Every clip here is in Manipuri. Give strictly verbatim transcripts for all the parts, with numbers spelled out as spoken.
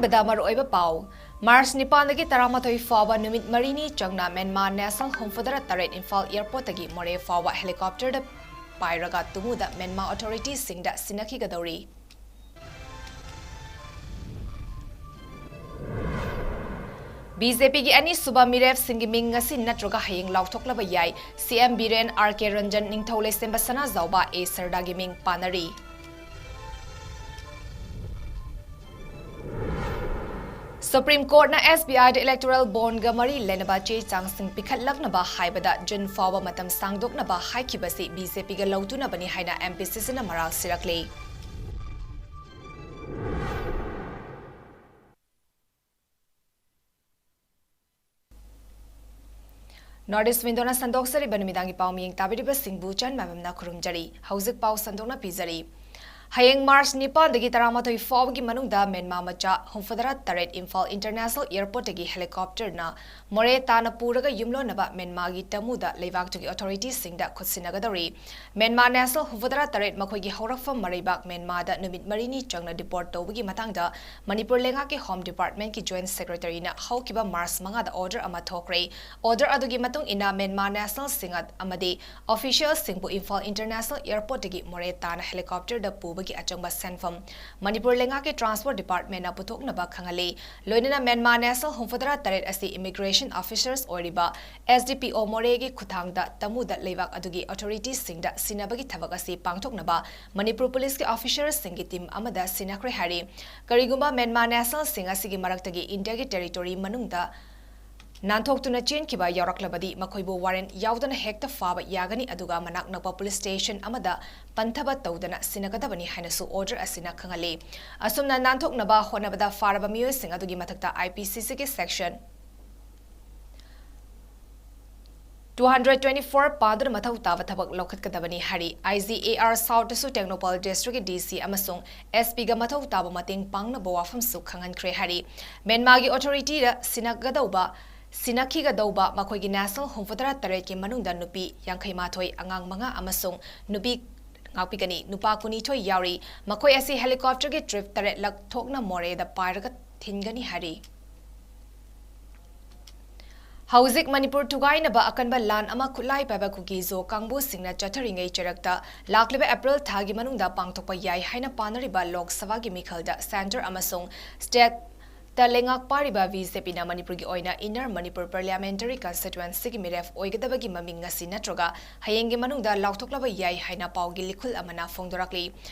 ꯕꯗ ꯃꯔꯨꯑꯣꯏꯕ ꯄꯥꯎ꯫ ꯃꯥꯔꯆ ꯅꯤꯄꯥꯟꯗꯒꯤ ꯇꯔꯥꯃꯥꯊꯣꯏ ꯐꯥꯎꯕ ꯅꯨꯃꯤꯠ ꯃꯔꯤꯅꯤ ꯆꯪꯅ ꯃꯦꯟꯃꯥ ꯅꯦꯁꯅꯦꯜ ꯍꯨꯝꯐꯨꯇꯔꯥ ꯇꯔꯦꯠ ꯏꯝꯐꯥꯜ ꯑꯦꯌꯔꯄꯣꯔꯠꯇꯒꯤ ꯃꯣꯔꯦ ꯐꯥꯎꯕ ꯍꯦꯂꯤꯀꯣꯞꯇꯔꯗ ꯄꯥꯏꯔꯒ ꯇꯨꯃꯨꯗ ꯃꯦꯟꯃꯥ ꯑꯣꯊꯣꯔꯤꯇꯤꯁꯤꯡꯗ ꯁꯤꯟꯅꯈꯤꯒꯗꯧꯔꯤ꯫ ꯕꯤ ꯖꯦ ꯄꯤꯒꯤ ꯑꯅꯤꯁꯨꯕ ꯃꯤꯔꯦꯞꯁꯤꯡꯒꯤ ꯃꯤꯡ ꯉꯁꯤ ꯅꯠꯇ꯭ꯔꯒ ꯍꯌꯦꯡ ꯂꯥꯎꯊꯣꯛꯂꯕ ꯌꯥꯏ꯫ ꯁꯤ ꯑꯦꯝ ꯕꯤꯔꯦꯟ, ꯑꯥꯔ ꯀꯦ ꯔꯟꯖꯟ, ꯅꯤꯡꯊꯧ ꯂꯩꯁꯦꯝꯕ ꯁꯅꯥꯖꯥꯎꯕ, ꯑꯦ ꯁꯔꯗꯥꯒꯤ ꯃꯤꯡ ꯄꯥꯟꯅꯔꯤ꯫ ꯁꯨꯄ꯭ꯔꯤꯝ ꯀꯣꯔꯠꯅ ꯑꯦꯁ ꯕꯤ ꯑꯥꯏꯗ ꯏꯂꯦꯛꯇꯣꯔꯦꯜ ꯕꯣꯟꯒ ꯃꯔꯤ ꯂꯩꯅꯕ ꯆꯦ ꯆꯥꯡꯁꯤꯡ ꯄꯤꯈꯠꯂꯛꯅꯕ ꯍꯥꯏꯕꯗ ꯖꯨꯟ ꯐꯥꯎꯕ ꯃꯇꯝ ꯁꯥꯡꯗꯣꯛꯅꯕ ꯍꯥꯏꯈꯤꯕꯁꯤ ꯕꯤ ꯖꯦ ꯄꯤꯒ ꯂꯧꯇꯨꯅꯕꯅꯤ ꯍꯥꯏꯅ ꯑꯦꯝ ꯄꯤ ꯁꯤ ꯁꯤꯅ ꯃꯔꯥꯜ ꯁꯤꯔꯛꯂꯤ꯫ ꯅꯣꯔꯠ ꯏꯁ ꯋꯤꯟꯗꯣꯅ ꯁꯟꯗꯣꯛꯆꯔꯤꯕ ꯅꯨꯃꯤꯗꯥꯡꯒꯤ ꯄꯥꯎ ꯃꯤꯌꯦꯡ ꯇꯥꯕꯤꯔꯤꯕꯁꯤꯡꯕꯨ ꯆꯟ ꯃꯥꯏꯕꯝꯅ ꯈꯨꯔꯨꯝꯖꯔꯤ꯫ ꯍꯧꯖꯤꯛ ꯄꯥꯎ ꯁꯟꯗꯣꯛꯅ ꯄꯤꯖꯔꯤ꯫ ꯍꯌꯦꯡ ꯃꯥꯔꯆ ꯅꯤꯄꯥꯟꯗꯒꯤ ꯇꯔꯥꯃꯥꯊꯣꯏ ꯐꯥꯎꯕꯒꯤ ꯃꯅꯨꯡꯗ ꯃꯦꯟꯃꯥ ꯃꯆꯥ ꯍꯨꯝꯐꯨꯇꯔꯥ ꯇꯔꯦꯠ ꯏꯝꯐꯥꯜ ꯏꯟꯇꯔꯅꯦꯁꯅꯦꯜ ꯑꯦꯌꯔꯄꯣꯔꯠꯇꯒꯤ ꯍꯦꯂꯤꯀꯣꯞꯇꯔꯅ ꯃꯣꯔꯦ ꯇꯥꯅ ꯄꯨꯔꯒ ꯌꯨꯝꯂꯣꯟꯅꯕ ꯃꯦꯟꯃꯥꯒꯤ ꯇꯃꯨꯗ ꯂꯩꯕꯥꯛꯇꯨꯒꯤ ꯑꯣꯊꯣꯔꯤꯇꯤꯁꯤꯡꯗ ꯈꯨꯠꯁꯤꯟꯅꯒꯗꯧꯔꯤ꯫ ꯃꯦꯟꯃꯥ ꯅꯦꯁꯅꯦꯜ ꯍꯨꯝꯐꯨꯇꯔꯥ ꯇꯔꯦꯠ ꯃꯈꯣꯏꯒꯤ ꯍꯧꯔꯛꯐꯝ ꯃꯔꯩꯕꯥꯛ ꯃꯦꯟꯃꯥꯗ ꯅꯨꯃꯤꯠ ꯃꯔꯤꯅꯤ ꯆꯪꯅ ꯗꯤꯄꯣꯔꯠ ꯇꯧꯕꯒꯤ ꯃꯇꯥꯡꯗ ꯃꯅꯤꯄꯨꯔ ꯂꯩꯉꯥꯛꯀꯤ ꯍꯣꯝ ꯗꯤꯄꯥꯔꯠꯃꯦꯟꯠꯀꯤ ꯖꯣꯏꯟꯠ ꯁꯦꯀ꯭ꯔꯦꯇꯔꯤꯅ ꯍꯧꯈꯤꯕ ꯃꯥꯔꯆ ꯃꯉꯥꯗ ꯑꯣꯔꯗꯔ ꯑꯃ ꯊꯣꯛꯈ꯭ꯔꯦ꯫ ꯑꯣꯔꯗꯔ ꯑꯗꯨꯒꯤ ꯃꯇꯨꯡ ꯏꯟꯅ ꯃꯦꯟꯃꯥ ꯅꯦꯁꯅꯦꯜꯁꯤꯡ ꯑꯃꯗꯤ ꯑꯣꯐꯤꯁꯤꯌꯦꯜꯁꯤꯡꯕꯨ ꯏꯝꯐꯥꯜ ꯏꯟꯇꯔꯅꯦꯁꯅꯦꯜ ꯑꯦꯌꯔꯄꯣꯔꯠꯇꯒꯤ ꯃꯣꯔꯦ ꯇꯥꯅ ꯍꯦꯂꯤꯀꯣꯞꯇꯔꯗ ꯄꯨꯕꯒꯤ ꯑꯆꯪꯕ ꯁꯦꯟꯐꯝ ꯃꯅꯤꯄꯨꯔ ꯂꯩꯉꯥꯛꯀꯤ ꯇ꯭ꯔꯥꯟꯁꯄꯣꯔꯠ ꯗꯤꯄꯥꯔꯠꯃꯦꯟꯠꯅ ꯄꯨꯊꯣꯛꯅꯕ ꯈꯪꯍꯜꯂꯤ꯫ ꯂꯣꯏꯅꯅ ꯃꯦꯟꯃꯥ ꯅꯦꯁꯅꯦꯜ ꯍꯨꯝꯐꯨꯇꯔꯥ ꯇꯔꯦꯠ ꯑꯁꯤ ꯏꯃꯤꯒ꯭ꯔꯦꯁꯟ ꯑꯣꯐꯤꯁꯔꯁ ꯑꯣꯏꯔꯤꯕ ꯑꯦꯁ ꯗꯤ ꯄꯤ ꯑꯣ ꯃꯣꯔꯦꯒꯤ ꯈꯨꯠꯊꯥꯡꯗ ꯇꯃꯨꯗ ꯂꯩꯕꯥꯛ ꯑꯗꯨꯒꯤ ꯑꯣꯊꯣꯔꯤꯇꯤꯁꯤꯡꯗ ꯁꯤꯟꯅꯕꯒꯤ ꯊꯕꯛ ꯑꯁꯤ ꯄꯥꯡꯊꯣꯛꯅꯕ ꯃꯅꯤꯄꯨꯔ ꯄꯨꯂꯤꯁꯀꯤ ꯑꯣꯐꯤꯁꯔꯁꯤꯡꯒꯤ ꯇꯤꯝ ꯑꯃꯗ ꯁꯤꯟꯅꯈ꯭ꯔꯦ ꯍꯥꯏꯔꯤ꯫ ꯀꯔꯤꯒꯨꯝꯕ ꯃꯦꯟꯃꯥ ꯅꯦꯁꯅꯦꯜꯁꯤꯡ ꯑꯁꯤꯒꯤ ꯃꯔꯛꯇꯒꯤ ꯏꯟꯗꯤꯌꯥꯒꯤ ꯇꯦꯔꯤꯇꯣꯔꯤ ꯃꯅꯨꯡꯗ ꯅꯥꯟꯊꯣꯛꯇꯨꯅ ꯆꯦꯟꯈꯤꯕ ꯌꯥꯎꯔꯛꯂꯕꯗꯤ ꯃꯈꯣꯏꯕꯨ ꯋꯥꯔꯦꯟꯠ ꯌꯥꯎꯗꯅ ꯍꯦꯛꯇ ꯐꯥꯕ ꯌꯥꯒꯅꯤ, ꯑꯗꯨꯒ ꯃꯅꯥꯛ ꯅꯛꯄ ꯄꯨꯂꯤꯁ ꯁ꯭ꯇꯦꯁꯟ ꯑꯃꯗ ꯄꯟꯊꯕ ꯇꯧꯗꯅ ꯁꯤꯟꯅꯒꯗꯕꯅꯤ ꯍꯥꯏꯅꯁꯨ ꯑꯣꯔꯗꯔ ꯑꯁꯤꯅ ꯈꯪꯍꯜꯂꯤ꯫ ꯑꯁꯨꯝꯅ ꯅꯥꯟꯊꯣꯛꯅꯕ ꯍꯣꯠꯅꯕꯗ ꯐꯥꯔꯕ ꯃꯤꯑꯣꯏꯁꯤꯡ ꯑꯗꯨꯒꯤ ꯃꯊꯛꯇ ꯑꯥꯏ ꯄꯤ ꯁꯤ ꯁꯤꯒꯤ ꯁꯦꯛꯁꯟ two hundred twenty-four ꯄꯥꯟꯗꯨꯅ ꯃꯊꯧ ꯇꯥꯕ ꯊꯕꯛ ꯂꯧꯈꯠꯀꯗꯕꯅꯤ ꯍꯥꯏꯔꯤ꯫ ꯑꯥꯏ ꯖꯤ ꯑꯦ ꯑꯥꯔ ꯁꯥꯎꯠꯇꯁꯨ ꯇꯦꯡꯅꯧꯄꯜ ꯗꯤꯁꯇ꯭ꯔꯤꯛꯀꯤ ꯗꯤ ꯁꯤ ꯑꯃꯁꯨꯡ ꯑꯦꯁ ꯄꯤꯒ ꯃꯊꯧ ꯇꯥꯕ ꯃꯇꯦꯡ ꯄꯥꯡꯅꯕ ꯋꯥꯐꯝꯁꯨ ꯈꯪꯍꯟꯈ꯭ꯔꯦ ꯍꯥꯏꯔꯤ꯫ ꯃꯦꯟꯃꯥꯒꯤ ꯑꯣꯊꯣꯔꯤꯇꯤꯗ ꯁꯤꯟꯅꯒꯗꯧꯕ, ꯁꯤꯟꯅꯈꯤꯒꯗꯧꯕ ꯃꯈꯣꯏꯒꯤ ꯅꯦꯁꯅꯦꯜ ꯍꯨꯝꯐꯨꯇꯔꯥ ꯇꯔꯦꯠꯀꯤ ꯃꯅꯨꯡꯗ ꯅꯨꯄꯤ ꯌꯥꯡꯈꯩ ꯃꯥꯊꯣꯏ, ꯑꯉꯥꯡ ꯃꯉꯥ ꯑꯃꯁꯨꯡ ꯅꯨꯄꯤ ꯉꯥꯛꯄꯤꯒꯅꯤ꯫ ꯅꯨꯄꯥ ꯀꯨꯟꯅꯤꯊꯣꯏ ꯌꯥꯎꯔꯤ꯫ ꯃꯈꯣꯏ ꯑꯁꯤ ꯍꯦꯂꯤꯀꯣꯞꯇꯔꯒꯤ ꯇ꯭ꯔꯤꯞ ꯇꯔꯦꯠꯂꯛ ꯊꯣꯛꯅ ꯃꯣꯔꯦꯗ ꯄꯥꯏꯔꯒ ꯊꯤꯟꯒꯅꯤ ꯍꯥꯏꯔꯤ꯫ ꯍꯧꯖꯤꯛ ꯃꯅꯤꯄꯨꯔ ꯊꯨꯒꯥꯏꯅꯕ ꯑꯀꯟꯕ ꯂꯥꯟ ꯑꯃ ꯈꯨꯠꯂꯥꯏ ꯄꯥꯏꯕ ꯀꯨꯀꯤ ꯖꯣ ꯀꯥꯡꯕꯨꯁꯤꯡꯅ ꯆꯠꯊꯔꯤꯉꯩ ꯆꯩꯔꯛꯇ ꯂꯥꯛꯂꯤꯕ ꯑꯦꯄ꯭ꯔꯤꯜ ꯊꯥꯒꯤ ꯃꯅꯨꯡꯗ ꯄꯥꯡꯊꯣꯛꯄ ꯌꯥꯏ ꯍꯥꯏꯅ ꯄꯥꯅꯔꯤꯕ ꯂꯣꯛ ꯁꯚꯥꯒꯤ ꯃꯤꯈꯜꯗ ꯁꯦꯟꯇꯔ ꯑꯃꯁꯨꯡ ꯁ꯭ꯇꯦꯠ ꯇ ꯂꯩꯉꯥꯛ ꯄꯥꯔꯤꯕ ꯕꯤ ꯖꯦ ꯄꯤꯅ ꯃꯅꯤꯄꯨꯔꯒꯤ ꯑꯣꯏꯅ ꯏꯟꯅꯔ ꯃꯅꯤꯄꯨꯔ ꯄꯥꯔꯂꯤꯌꯥꯃꯦꯟꯇꯔꯤ ꯀꯟꯁꯇꯤꯇ꯭ꯋꯦꯟꯁꯤꯒꯤ ꯃꯤꯔꯦꯞ ꯑꯣꯏꯒꯗꯕꯒꯤ ꯃꯃꯤꯡ ꯉꯁꯤ ꯅꯠꯇ꯭ꯔꯒ ꯍꯌꯦꯡꯒꯤ ꯃꯅꯨꯡꯗ ꯂꯥꯎꯊꯣꯛꯂꯕ ꯌꯥꯏ ꯍꯥꯏꯅ ꯄꯥꯎꯒꯤ ꯂꯤꯈꯨꯜ ꯑꯃꯅ ꯐꯣꯡꯗꯣꯔꯛꯂꯤ꯫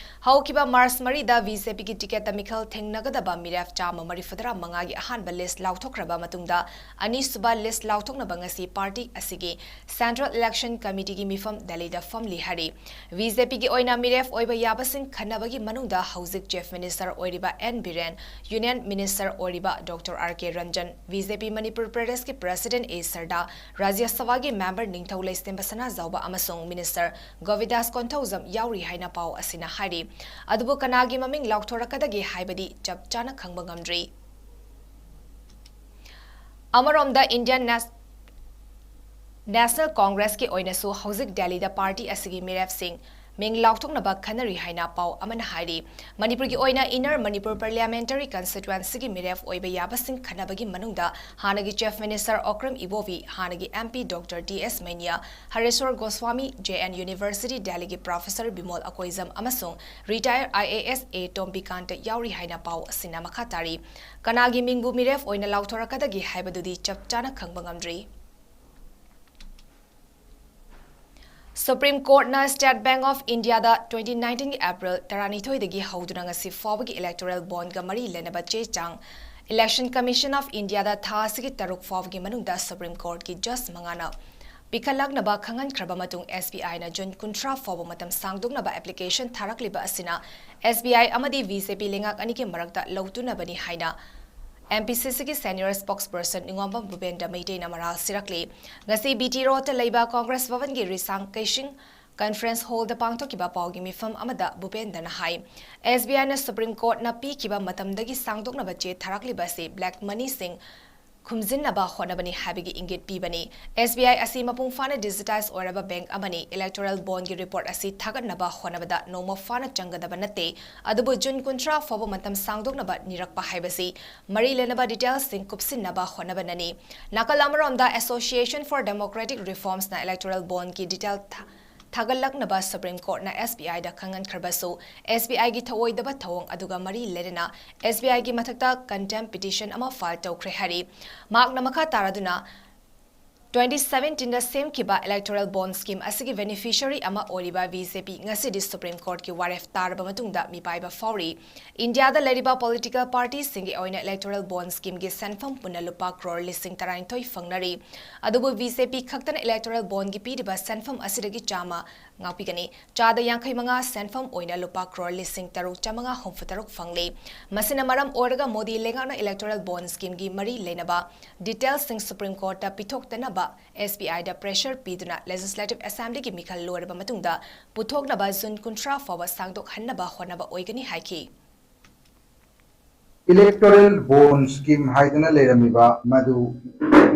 ꯍꯧꯈꯤꯕ ꯃꯥꯔꯆ ꯃꯔꯤꯗ ꯕꯤ ꯖꯦ ꯄꯤꯒꯤ ꯇꯤꯀꯦꯠꯇ ꯃꯤꯈꯜ ꯊꯦꯡꯅꯒꯗꯕ ꯃꯤꯔꯦꯞ ꯆꯥꯝꯃ ꯃꯔꯤꯐꯨꯇꯔꯥ ꯃꯉꯥꯒꯤ ꯑꯍꯥꯟꯕ ꯂꯤꯁ ꯂꯥꯎꯊꯣꯛꯈ꯭ꯔꯕ ꯃꯇꯨꯡꯗ, ꯑꯅꯤꯁꯨꯕ ꯂꯤꯁ ꯂꯥꯎꯊꯣꯛꯅꯕ ꯉꯁꯤ ꯄꯥꯔꯇꯤ ꯑꯁꯤꯒꯤ ꯁꯦꯟꯇ꯭ꯔꯦꯜ ꯏꯂꯦꯛꯁꯟ ꯀꯃꯤꯇꯤꯒꯤ ꯃꯤꯐꯝ ꯗꯦꯜꯂꯤꯗ ꯐꯝꯂꯤ ꯍꯥꯏꯔꯤ꯫ ꯕꯤ ꯖꯦ ꯄꯤꯒꯤ ꯑꯣꯏꯅ ꯃꯤꯔꯦꯞ ꯑꯣꯏꯕ ꯌꯥꯕꯁꯤꯡ ꯈꯟꯅꯕꯒꯤ ꯃꯅꯨꯡꯗ ꯍꯧꯖꯤꯛ ꯆꯤꯐ ꯃꯤꯅꯤꯁꯇꯔ ꯑꯣꯏꯔꯤꯕ ꯑꯦꯟ ꯕꯤꯔꯦꯟ, ꯌꯨꯅꯤꯌꯟ ꯃꯤꯅꯤꯁꯇꯔ ꯑꯣꯏꯔꯤꯕ ꯗꯣꯛꯇꯔ ꯑꯥꯔ ꯀꯦ ꯔꯟꯖꯟ, ꯕꯤ ꯖꯦ ꯄꯤ ꯃꯅꯤꯄꯨꯔ ꯄ꯭ꯔꯗꯦꯁꯀꯤ ꯄ꯭ꯔꯦꯁꯤꯗꯦꯟ ꯑꯦ ꯁꯔꯗꯥ, ꯔꯥꯖ꯭ꯌ ꯁꯚꯥꯒꯤ ꯃꯦꯝꯕꯔ ꯅꯤꯡꯊꯧ ꯂꯩꯁꯦꯝꯕ ꯁꯅꯥꯖꯥꯎꯕ ꯑꯃꯁꯨꯡ ꯃꯤꯅꯤꯁꯇꯔ ꯒꯣꯕꯤꯟꯗꯥꯁ ꯀꯣꯟꯊꯧꯖꯝ ꯌꯥꯎꯔꯤ ꯍꯥꯏꯅ ꯄꯥꯎ ꯑꯁꯤꯅ ꯍꯥꯏꯔꯤ꯫ ꯑꯗꯨꯕꯨ ꯀꯅꯥꯒꯤ ꯃꯃꯤꯡ ꯂꯥꯎꯊꯣꯔꯛꯀꯗꯒꯦ ꯍꯥꯏꯕꯗꯤ ꯆꯞ ꯆꯥꯅ ꯈꯪꯕ ꯉꯝꯗ꯭ꯔꯤ꯫ ꯑꯃꯔꯣꯝꯗ ꯏꯟꯗꯤꯌꯟ ꯅꯦꯁ-, ꯅꯦꯁꯅꯦꯜ ꯀꯣꯡꯒ꯭ꯔꯦꯁꯀꯤ ꯑꯣꯏꯅꯁꯨ ꯍꯧꯖꯤꯛ ꯗꯦꯜꯂꯤꯗ ꯄꯥꯔꯇꯤ ꯑꯁꯤꯒꯤ ꯃꯤꯔꯦꯞꯁꯤꯡ ꯃꯤꯡ ꯂꯥꯎꯊꯣꯛꯅꯕ ꯈꯟꯅꯔꯤ ꯍꯥꯏꯅ ꯄꯥꯎ ꯑꯃꯅ ꯍꯥꯏꯔꯤ꯫ ꯃꯅꯤꯄꯨꯔꯒꯤ ꯑꯣꯏꯅ ꯏꯟꯅꯔ ꯃꯅꯤꯄꯨꯔ ꯄꯥꯔꯂꯤꯌꯥꯃꯦꯟꯇꯔꯤ ꯀꯟꯁꯇꯤꯇ꯭ꯋꯦꯟꯁꯤꯒꯤ ꯃꯤꯔꯦꯞ ꯑꯣꯏꯕ ꯌꯥꯕꯁꯤꯡ ꯈꯟꯅꯕꯒꯤ ꯃꯅꯨꯡꯗ ꯍꯥꯟꯅꯒꯤ ꯆꯤꯐ ꯃꯤꯅꯤꯁꯇꯔ ꯑꯣꯀ꯭ꯔꯝ ꯏꯕꯣꯕꯤ, ꯍꯥꯟꯅꯒꯤ M P doctor T S ꯃꯩꯅꯤꯌꯥ, ꯍꯔꯦꯁ꯭ꯋꯔ Goswami, J and university ꯗꯦꯜꯂꯤꯒꯤ ꯄ꯭ꯔꯣꯐꯦꯁꯔ ꯕꯤꯃꯣꯜ ꯑꯀꯣꯏꯖꯝ ꯑꯃꯁꯨꯡ ꯔꯤꯇꯥꯌꯔ ꯑꯥꯏ ꯑꯦ ꯑꯦꯁ ꯑꯦ ꯇꯣꯝꯕꯤꯀꯥꯟꯇ ꯌꯥꯎꯔꯤ ꯍꯥꯏꯅ ꯄꯥꯎ ꯑꯁꯤꯅ ꯃꯈꯥ ꯇꯥꯔꯤ꯫ ꯀꯅꯥꯒꯤ ꯃꯤꯡꯕꯨ ꯃꯤꯔꯦꯞ ꯑꯣꯏꯅ ꯂꯥꯎꯊꯣꯔꯛꯀꯗꯒꯦ ꯍꯥꯏꯕꯗꯨꯗꯤ ꯆꯞ ꯆꯥꯅ ꯈꯪꯕ ꯉꯝꯗ꯭ꯔꯤ꯫ ꯁꯨꯄ꯭ꯔꯤꯝ ꯀꯣꯔꯠꯅ ꯁ꯭ꯇꯦꯠ ꯕꯦꯡꯛ ꯑꯣꯐ ꯏꯟꯗꯤꯌꯥꯗ twenty nineteenꯒꯤ ꯑꯦꯄ꯭ꯔꯤꯜ ꯇꯔꯥꯅꯤꯊꯣꯏꯗꯒꯤ ꯍꯧꯗꯨꯅ ꯉꯁꯤ ꯐꯥꯎꯕꯒꯤ ꯏꯂꯦꯛꯇꯣꯔꯦꯜ ꯕꯣꯟꯗꯒ ꯃꯔꯤ ꯂꯩꯅꯕ ꯆꯦ ꯆꯥꯡ ꯏꯂꯦꯛꯁꯟ ꯀꯃꯤꯁꯟ ꯑꯣꯐ ꯏꯟꯗꯤꯌꯥꯗ ꯊꯥ ꯑꯁꯤꯒꯤ ꯇꯔꯨꯛ ꯐꯥꯎꯕꯒꯤ ꯃꯅꯨꯡꯗ ꯁꯨꯄ꯭ꯔꯤꯝ ꯀꯣꯔꯠꯀꯤ ꯖꯖ ꯃꯉꯥꯅ ꯄꯤꯈꯠꯂꯛꯅꯕ ꯈꯪꯍꯟꯈ꯭ꯔꯕ ꯃꯇꯨꯡ, ꯑꯦꯁ ꯕꯤ ꯑꯥꯏꯅ ꯖꯨꯟ ꯀꯨꯟꯊ꯭ꯔꯥ ꯐꯥꯎꯕ ꯃꯇꯝ ꯁꯥꯡꯗꯣꯛꯅꯕ ꯑꯦꯄ꯭ꯂꯤꯀꯦꯁꯟ ꯊꯥꯔꯛꯂꯤꯕ ꯑꯁꯤꯅ ꯑꯦꯁ ꯕꯤ ꯑꯥꯏ ꯑꯃꯗꯤ ꯕꯤ ꯖꯦ ꯄꯤ ꯂꯩꯉꯥꯛ ꯑꯅꯤꯒꯤ ꯃꯔꯛꯇ ꯂꯧꯇꯨꯅꯕꯅꯤ ꯍꯥꯏꯅ ꯑꯦꯝ ꯄꯤ ꯁꯤ ꯁꯤꯒꯤ ꯁꯦꯅꯤꯌꯔ ꯁ꯭ꯄꯣꯛꯁꯄꯔꯁꯟ ꯅꯤꯉꯣꯝꯕꯝ ꯚꯨꯄꯦꯟꯗ꯭ꯔ ꯃꯩꯇꯩꯅ ꯃꯔꯥꯜ ꯁꯤꯔꯛꯂꯤ꯫ ꯉꯁꯤ ꯕꯤ ꯇꯤ ꯔꯣꯗꯇ ꯂꯩꯕ ꯀꯣꯡꯒ꯭ꯔꯦꯁ ꯚꯕꯟꯒꯤ ꯔꯤꯁꯥꯡ ꯀꯩꯁꯤꯡ ꯀꯟꯐꯔꯦꯟꯁ ꯍꯣꯜꯗ ꯄꯥꯡꯊꯣꯛꯈꯤꯕ ꯄꯥꯎꯒꯤ ꯃꯤꯐꯝ ꯑꯃꯗ ꯚꯨꯄꯦꯟꯗ꯭ꯔꯅ ꯍꯥꯏ, ꯑꯦꯁ ꯕꯤ ꯑꯥꯏꯅ ꯁꯨꯄ꯭ꯔꯤꯝ ꯀꯣꯔꯠꯅ ꯄꯤꯈꯤꯕ ꯃꯇꯝꯗꯒꯤ ꯁꯥꯡꯗꯣꯛꯅꯕ ꯆꯦ ꯊꯥꯔꯛꯂꯤꯕ ꯑꯁꯤ ꯕ꯭ꯂꯦꯛ ꯃꯅꯤꯁꯤꯡ ꯈꯨꯝꯖꯤꯟꯅꯕ ꯍꯣꯠꯅꯕꯅꯤ ꯍꯥꯏꯕꯒꯤ ꯏꯪꯒꯤꯠ ꯄꯤꯕꯅꯤ꯫ ꯑꯦꯁ ꯕꯤ ꯑꯥꯏ ꯑꯁꯤ ꯃꯄꯨꯡ ꯐꯥꯅ ꯗꯤꯖꯤꯇꯥꯏꯖ ꯑꯣꯏꯔꯕ ꯕꯦꯡꯛ ꯑꯃꯅꯤ꯫ ꯏꯂꯦꯛꯇꯣꯔꯦꯜ ꯕꯣꯟꯒꯤ ꯔꯤꯄꯣꯔꯠ ꯑꯁꯤ ꯊꯥꯒꯠꯅꯕ ꯍꯣꯠꯅꯕꯗ ꯅꯣꯡꯃ ꯐꯥꯅ ꯆꯪꯒꯗꯕ ꯅꯠꯇꯦ, ꯑꯗꯨꯕꯨ ꯖꯨꯟ ꯀꯨꯟꯊ꯭ꯔꯥ ꯐꯥꯎꯕ ꯃꯇꯝ ꯁꯥꯡꯗꯣꯛꯅꯕ ꯅꯤꯔꯛꯄ ꯍꯥꯏꯕꯁꯤ ꯃꯔꯤ ꯂꯩꯅꯕ ꯗꯤꯇꯦꯜꯁꯤꯡ ꯀꯨꯞꯁꯤꯟꯅꯕ ꯍꯣꯠꯅꯕꯅꯅꯤ꯫ ꯅꯥꯀꯜ ꯑꯃꯔꯣꯝꯗ, Association for Democratic Reformsꯅ ꯏꯂꯦꯛꯇꯣꯔꯦꯜ ꯕꯣꯟꯒꯤ ꯗꯤꯇꯦꯜ ꯊꯥ-, ꯊꯥꯒꯠꯂꯛꯅꯕ ꯁꯨꯄ꯭ꯔꯤꯝ ꯀꯣꯔꯠꯅ ꯑꯦꯁ ꯕꯤ ꯑꯥꯏꯗ ꯈꯪꯍꯟꯈ꯭ꯔꯕꯁꯨ, ꯑꯦꯁ ꯕꯤ ꯑꯥꯏꯒꯤ ꯊꯧꯑꯣꯏꯗꯕ ꯊꯧꯑꯣꯡ ꯑꯗꯨꯒ ꯃꯔꯤ ꯂꯩꯅꯅ ꯑꯦꯁ ꯕꯤ ꯑꯥꯏꯒꯤ ꯃꯊꯛꯇ ꯀꯟꯇꯦꯝ ꯄꯤꯇꯤꯁꯟ ꯑꯃ ꯐꯥꯏꯜ ꯇꯧꯈ꯭ꯔꯦ ꯍꯥꯏꯔꯤ꯫ ꯃꯍꯥꯛꯅ ꯃꯈꯥ ꯇꯥꯔꯗꯨꯅ, ꯇ꯭ꯋꯦꯟꯇꯤ ꯁꯚꯦꯟꯇꯤꯟꯗ ꯁꯦꯝꯈꯤꯕ ꯏꯂꯦꯛꯇꯣꯔꯦꯜ ꯕꯣꯟ ꯁ꯭ꯀꯤꯝ ꯑꯁꯤꯒꯤ ꯕꯦꯅꯤꯐꯤꯁꯤꯌꯔꯤ ꯑꯃ ꯑꯣꯏꯔꯤꯕ ꯕꯤ ꯖꯦ ꯄꯤ ꯉꯁꯤꯗꯤ ꯁꯨꯄ꯭ꯔꯤꯝ ꯀꯣꯔꯠꯀꯤ ꯋꯥꯔꯦꯞ ꯇꯥꯔꯕ ꯃꯇꯨꯡꯗ ꯃꯤꯄꯥꯏꯕ ꯐꯥꯎꯔꯤ꯫ ꯏꯟꯗꯤꯌꯥꯗ ꯂꯩꯔꯤꯕ ꯄꯣꯂꯤꯇꯤꯀꯦꯜ ꯄꯥꯔꯇꯤꯁꯤꯡꯒꯤ ꯑꯣꯏꯅ ꯏꯂꯦꯛꯇꯣꯔꯦꯜ ꯕꯣꯟ ꯁ꯭ꯀꯤꯝꯒꯤ ꯁꯦꯟꯐꯝ ꯄꯨꯟꯅ ꯂꯨꯄꯥ ꯀ꯭ꯔꯣꯔ ꯂꯤꯁꯤꯡ ꯇꯔꯥꯅꯤꯊꯣꯏ ꯐꯪꯅꯔꯤ꯫ ꯑꯗꯨꯕꯨ ꯕꯤ ꯖꯦ ꯄꯤ ꯈꯛꯇꯅ ꯏꯂꯦꯛꯇꯣꯔꯦꯜ ꯕꯣꯟꯒꯤ ꯄꯤꯔꯤꯕ ꯁꯦꯟꯐꯝ ꯑꯁꯤꯗꯒꯤ ꯆꯥꯝꯃ ꯉꯥꯛꯄꯤꯒꯅꯤ꯫ ꯆꯥꯗ ꯌꯥꯡꯈꯩ ꯃꯉꯥ ꯁꯦꯟꯐꯝ ꯑꯣꯏꯅ ꯂꯨꯄꯥ ꯀ꯭ꯔꯣꯔ ꯂꯤꯁꯤꯡ ꯇꯔꯨꯛ ꯆꯥꯝꯃꯉꯥ ꯍꯨꯝꯐꯨ ꯇꯔꯨꯛ ꯐꯪꯂꯤ꯫ ꯃꯁꯤꯅ ꯃꯔꯝ ꯑꯣꯏꯔꯒ ꯃꯣꯗꯤ ꯂꯩꯉꯥꯛꯅ ꯏꯂꯦꯛꯇꯣꯔꯦꯜ ꯕꯣꯟ ꯁ꯭ꯀꯤꯝꯒꯤ ꯃꯔꯤ ꯂꯩꯅꯕ ꯗꯤꯇꯦꯜꯁꯤꯡ ꯁꯨꯄ꯭ꯔꯤꯝ ꯀꯣꯔꯠꯇ ꯄꯤꯊꯣꯛꯇꯅꯕ ꯑꯦꯁ ꯕꯤ ꯑꯥꯏꯗ ꯄ꯭ꯔꯦꯁꯔ ꯄꯤꯗꯨꯅ ꯂꯦꯖꯤꯁꯂꯦꯇꯤꯚ ꯑꯦꯁꯦꯝꯕ꯭ꯂꯤꯒꯤ ꯃꯤꯈꯜ ꯂꯣꯏꯔꯕ ꯃꯇꯨꯡꯗ ꯄꯨꯊꯣꯛꯅꯕ ꯖꯨꯟ ꯀꯨꯟꯊ꯭ꯔꯥ ꯐꯥꯎꯕ ꯁꯥꯡꯗꯣꯛꯍꯟꯅꯕ ꯍꯣꯠꯅꯕ ꯑꯣꯏꯒꯅꯤ ꯍꯥꯏꯈꯤ꯫ Electoral bond scheme ꯍꯥꯏꯗꯅ ꯂꯩꯔꯝꯃꯤꯕ ꯃꯗꯨ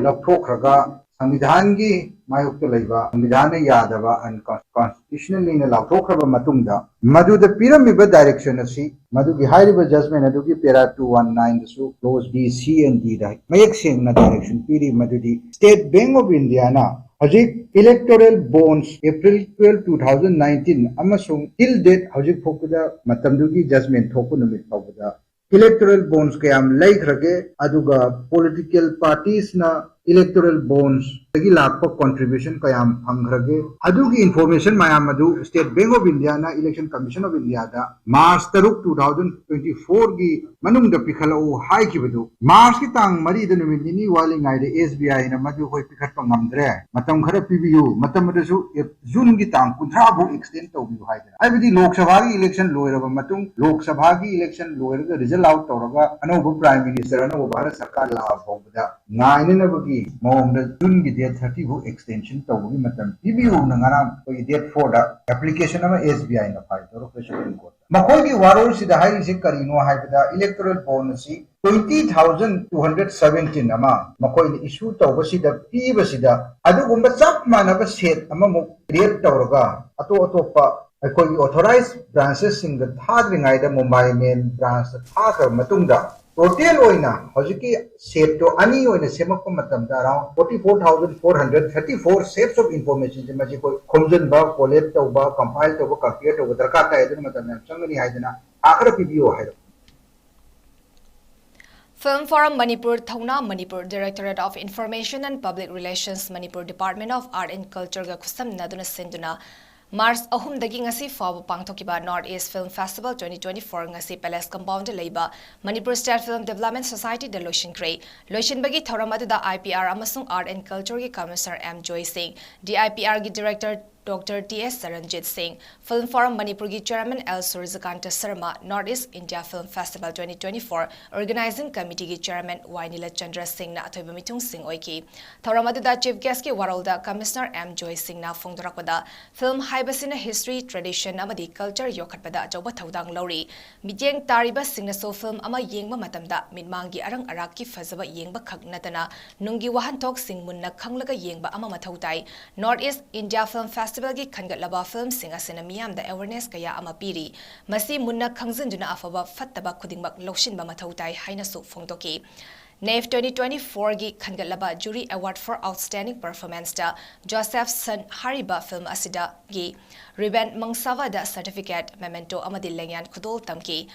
ꯂꯧꯊꯣꯛꯈ꯭ꯔꯒ, ꯁꯪꯕꯤꯙꯥꯟꯒꯤ ꯃꯥꯌꯣꯛꯇ ꯂꯩꯕ, ꯁꯪꯕꯤꯙꯥꯟꯅ ꯌꯥꯗꯕ, unconstitutionallyꯅ ꯂꯥꯎꯊꯣꯛꯈ꯭ꯔꯕ ꯃꯇꯨꯡꯗ, ꯃꯗꯨꯗ ꯄꯤꯔꯝꯃꯤꯕ direction ꯑꯁꯤ, ꯃꯗꯨꯒꯤ ꯍꯥꯏꯔꯤꯕ judgment ꯑꯗꯨꯒꯤ para two one nineꯗꯁꯨ clause B, C and Dꯗ ꯃꯌꯦꯛ ꯁꯦꯡꯅ direction ꯄꯤꯔꯤ, ꯃꯗꯨꯗꯤ State Bank of Indiaꯅ ꯍꯧꯖꯤꯛ electoral bonds April twelve, two thousand nineteen ꯑꯃꯁꯨꯡ till date ꯍꯧꯖꯤꯛ ꯐꯥꯎꯕꯗ ꯃꯇꯝꯗꯨꯒꯤ judgment ꯊꯣꯛꯄ ꯅꯨꯃꯤꯠ ꯐꯥꯎꯕꯗ electoral bonds ꯀꯌꯥꯝ ꯂꯩꯈ꯭ꯔꯒꯦ, ꯑꯗꯨꯒ political partiesꯅ electoral bondsꯗꯒꯤ ꯂꯥꯛꯄ contribution ꯀꯌꯥꯝ ꯐꯪꯈ꯭ꯔꯒꯦ, ꯑꯗꯨꯒꯤ information ꯃꯌꯥꯝ ꯑꯗꯨ State Bank of Indiaꯅ Election Commission of Indiaꯗ March ꯇꯔꯨꯛ, two thousand twenty fourꯒꯤ ꯃꯅꯨꯡꯗ ꯄꯤꯈꯠꯂꯛꯎ ꯍꯥꯏꯈꯤꯕꯗꯨ, Marchꯀꯤ ꯇꯥꯡ ꯃꯔꯤꯗ ꯅꯨꯃꯤꯠ ꯅꯤꯅꯤ ꯋꯥꯠꯂꯤꯉꯩꯗ S B Iꯅ ꯃꯗꯨ ꯑꯩꯈꯣꯏ ꯄꯤꯈꯠꯄ ꯉꯝꯗ꯭ꯔꯦ, ꯃꯇꯝ ꯈꯔ ꯄꯤꯕꯤꯌꯨ, ꯃꯇꯝ ꯑꯗꯨꯁꯨ Juneꯒꯤ ꯇꯥꯡ ꯀꯨꯟꯊ꯭ꯔꯥ ꯐꯥꯎ extend ꯇꯧꯕꯤꯌꯨ ꯍꯥꯏꯗꯅ꯫ ꯍꯥꯏꯕꯗꯤ ꯂꯣꯛ ꯁꯚꯥꯒꯤ election ꯂꯣꯏꯔꯕ ꯃꯇꯨꯡ, ꯂꯣꯛ ꯁꯚꯥꯒꯤ election ꯂꯣꯏꯔꯒ result out ꯇꯧꯔꯒ ꯑꯅꯧꯕ Prime Minister, ꯑꯅꯧꯕ ꯚꯥꯔꯠ ꯁꯔꯀꯥꯔ ꯂꯥꯛꯑ ꯐꯥꯎꯕꯗ ꯉꯥꯏꯅꯅꯕꯒꯤ ꯃꯑꯣꯡꯗ Juneꯒꯤ date thirty ꯐꯥꯎ extension ꯇꯧꯕꯒꯤ ꯃꯇꯝ ꯄꯤꯕꯤꯌꯨꯅ ꯉꯔꯥꯡ ꯑꯩꯈꯣꯏꯒꯤ date fourꯗ application ꯑꯃ S B Iꯅ file ꯇꯧꯔꯛꯈ꯭ꯔꯦ Supreme Courtꯇ꯫ ꯃꯈꯣꯏꯒꯤ ꯋꯥꯔꯣꯜꯁꯤꯗ ꯍꯥꯏꯔꯤꯁꯦ ꯀꯔꯤꯅꯣ ꯍꯥꯏꯕꯗ, electoral bond ꯑꯁꯤ twenty thousand two hundred seventeen ꯑꯃ ꯃꯈꯣꯏꯅ issue ꯇꯧꯕꯁꯤꯗ, ꯄꯤꯕꯁꯤꯗ, ꯑꯗꯨꯒꯨꯝꯕ ꯆꯞ ꯃꯥꯟꯅꯕ set ꯑꯃꯃꯨꯛ create ꯇꯧꯔꯒ, ꯑꯇꯣꯞ ꯑꯇꯣꯞꯄ ꯑꯩꯈꯣꯏꯒꯤ authorized branchesꯁꯤꯡꯗ ꯊꯥꯗ꯭ꯔꯤꯉꯩꯗ ꯃꯨꯝꯕꯥꯏ main branchꯇ ꯊꯥꯈ꯭ꯔꯕ ꯃꯇꯨꯡꯗ, total ꯑꯣꯏꯅ ꯍꯧꯖꯤꯛꯀꯤ setꯇꯣ ꯑꯅꯤ ꯑꯣꯏꯅ ꯁꯦꯝꯃꯛꯄ ꯃꯇꯝꯗ, around forty four thousand four hundred thirty four sets of informationꯁꯦ ꯃꯁꯤ ꯑꯩꯈꯣꯏ ꯈꯣꯝꯖꯤꯟꯕ, collate ꯇꯧꯕ, compile ꯇꯧꯕ, compare ꯇꯧꯕ ꯗꯔꯀꯥꯔ ꯇꯥꯏ꯫ ꯑꯗꯨꯅ ꯃꯇꯝ ꯌꯥꯝ ꯆꯪꯒꯅꯤ ꯍꯥꯏꯗꯅ ꯊꯥ ꯈꯔ ꯄꯤꯕꯤꯌꯣ ꯍꯥꯏꯔꯛꯄ꯫ Film Forum Manipur ꯊꯧꯅꯥ Manipur, Directorate of Information and Public Relations, Manipur Department of Art and Cultureꯒ ꯈꯨꯠꯁꯝꯅꯗꯨꯅ ꯁꯤꯟꯗꯨꯅ March ꯑꯍꯨꯝꯗꯒꯤ ꯉꯁꯤ ꯐꯥꯎꯕ ꯄꯥꯡꯊꯣꯛꯈꯤꯕ North East Film Festival twenty twenty-four ꯉꯁꯤ Palace Compoundꯗ ꯂꯩꯕ Manipur State Film Development Societyꯗ ꯂꯣꯏꯁꯤꯟꯈ꯭ꯔꯦ꯫ ꯂꯣꯏꯁꯤꯟꯕꯒꯤ ꯊꯧꯔꯝ ꯑꯗꯨꯗ I P R ꯑꯃꯁꯨꯡ Art and Cultureꯒꯤ Commissioner M Joy Singh, D I P Rꯒꯤ Director Doctor T S Saranjit Singh, Film Forum ꯃꯅꯤꯄꯨꯔꯒꯤ Chairman L ꯁꯨꯔꯖꯀꯥꯟꯇ Sharma, North East India Film Festival twenty twenty-four Organizing Committeeꯒꯤ Chairman Y ꯅꯤꯂꯆꯟꯗ꯭ꯔ ꯁꯤꯡꯅ ꯑꯊꯣꯏꯕ ꯃꯤꯊꯨꯡꯁꯤꯡ ꯑꯣꯏꯈꯤ꯫ ꯊꯧꯔꯝ ꯑꯗꯨꯗ Chief Guestꯀꯤ ꯋꯥꯔꯣꯜꯗ Commissioner M ꯖꯣꯏ ꯁꯤꯡꯅ ꯐꯣꯡꯗꯣꯔꯛꯄꯗ, film ꯍꯥꯏꯕꯁꯤꯅ history, tradition ꯑꯃꯗꯤ culture ꯌꯣꯛꯈꯠꯄꯗ ꯑꯆꯧꯕ ꯊꯧꯗꯥꯡ ꯂꯧꯔꯤ꯫ ꯃꯤꯠꯌꯦꯡ ꯇꯥꯔꯤꯕꯁꯤꯡꯅꯁꯨ film ꯑꯃ ꯌꯦꯡꯕ ꯃꯇꯝꯗ ꯃꯤꯠꯃꯥꯡꯒꯤ ꯑꯔꯪ ꯑꯔꯥꯛꯀꯤ ꯐꯖꯕ ꯌꯦꯡꯕ ꯈꯛ ꯅꯠꯇꯅ ꯅꯨꯡꯒꯤ ꯋꯥꯍꯟꯊꯣꯛꯁꯤꯡ ꯃꯨꯟꯅ ꯈꯪꯂꯒ ꯌꯦꯡꯕ ꯑꯃ ꯃꯊꯧ ꯇꯥꯏ꯫ North East India Film Festivalꯒꯤ ꯈꯟꯒꯠꯂꯕ filmꯁꯤꯡ ꯑꯁꯤꯅ ꯃꯤꯌꯥꯝꯗ awareness ꯀꯌꯥ ꯑꯃ ꯄꯤꯔꯤ꯫ ꯃꯁꯤ ꯃꯨꯟꯅ ꯈꯪꯖꯤꯟꯗꯨꯅ ꯑꯐꯕ ꯐꯠꯇꯕ ꯈꯨꯗꯤꯡꯃꯛ ꯂꯧꯁꯤꯟꯕ ꯃꯊꯧ ꯇꯥꯏ ꯍꯥꯏꯅꯁꯨ ꯐꯣꯡꯗꯣꯛꯈꯤ꯫ NEIFF twenty twenty-fourꯒꯤ ꯈꯟꯒꯠꯂꯕ Jury Award for Outstanding Performanceꯇ Josephson ꯍꯥꯏꯔꯤꯕ film ꯑꯁꯤꯗꯒꯤ Reuben Mangsawada certificate, memento ꯑꯃꯗꯤ ꯂꯦꯡꯌꯥꯟ ꯈꯨꯗꯣꯜ ꯇꯝꯈꯤ꯫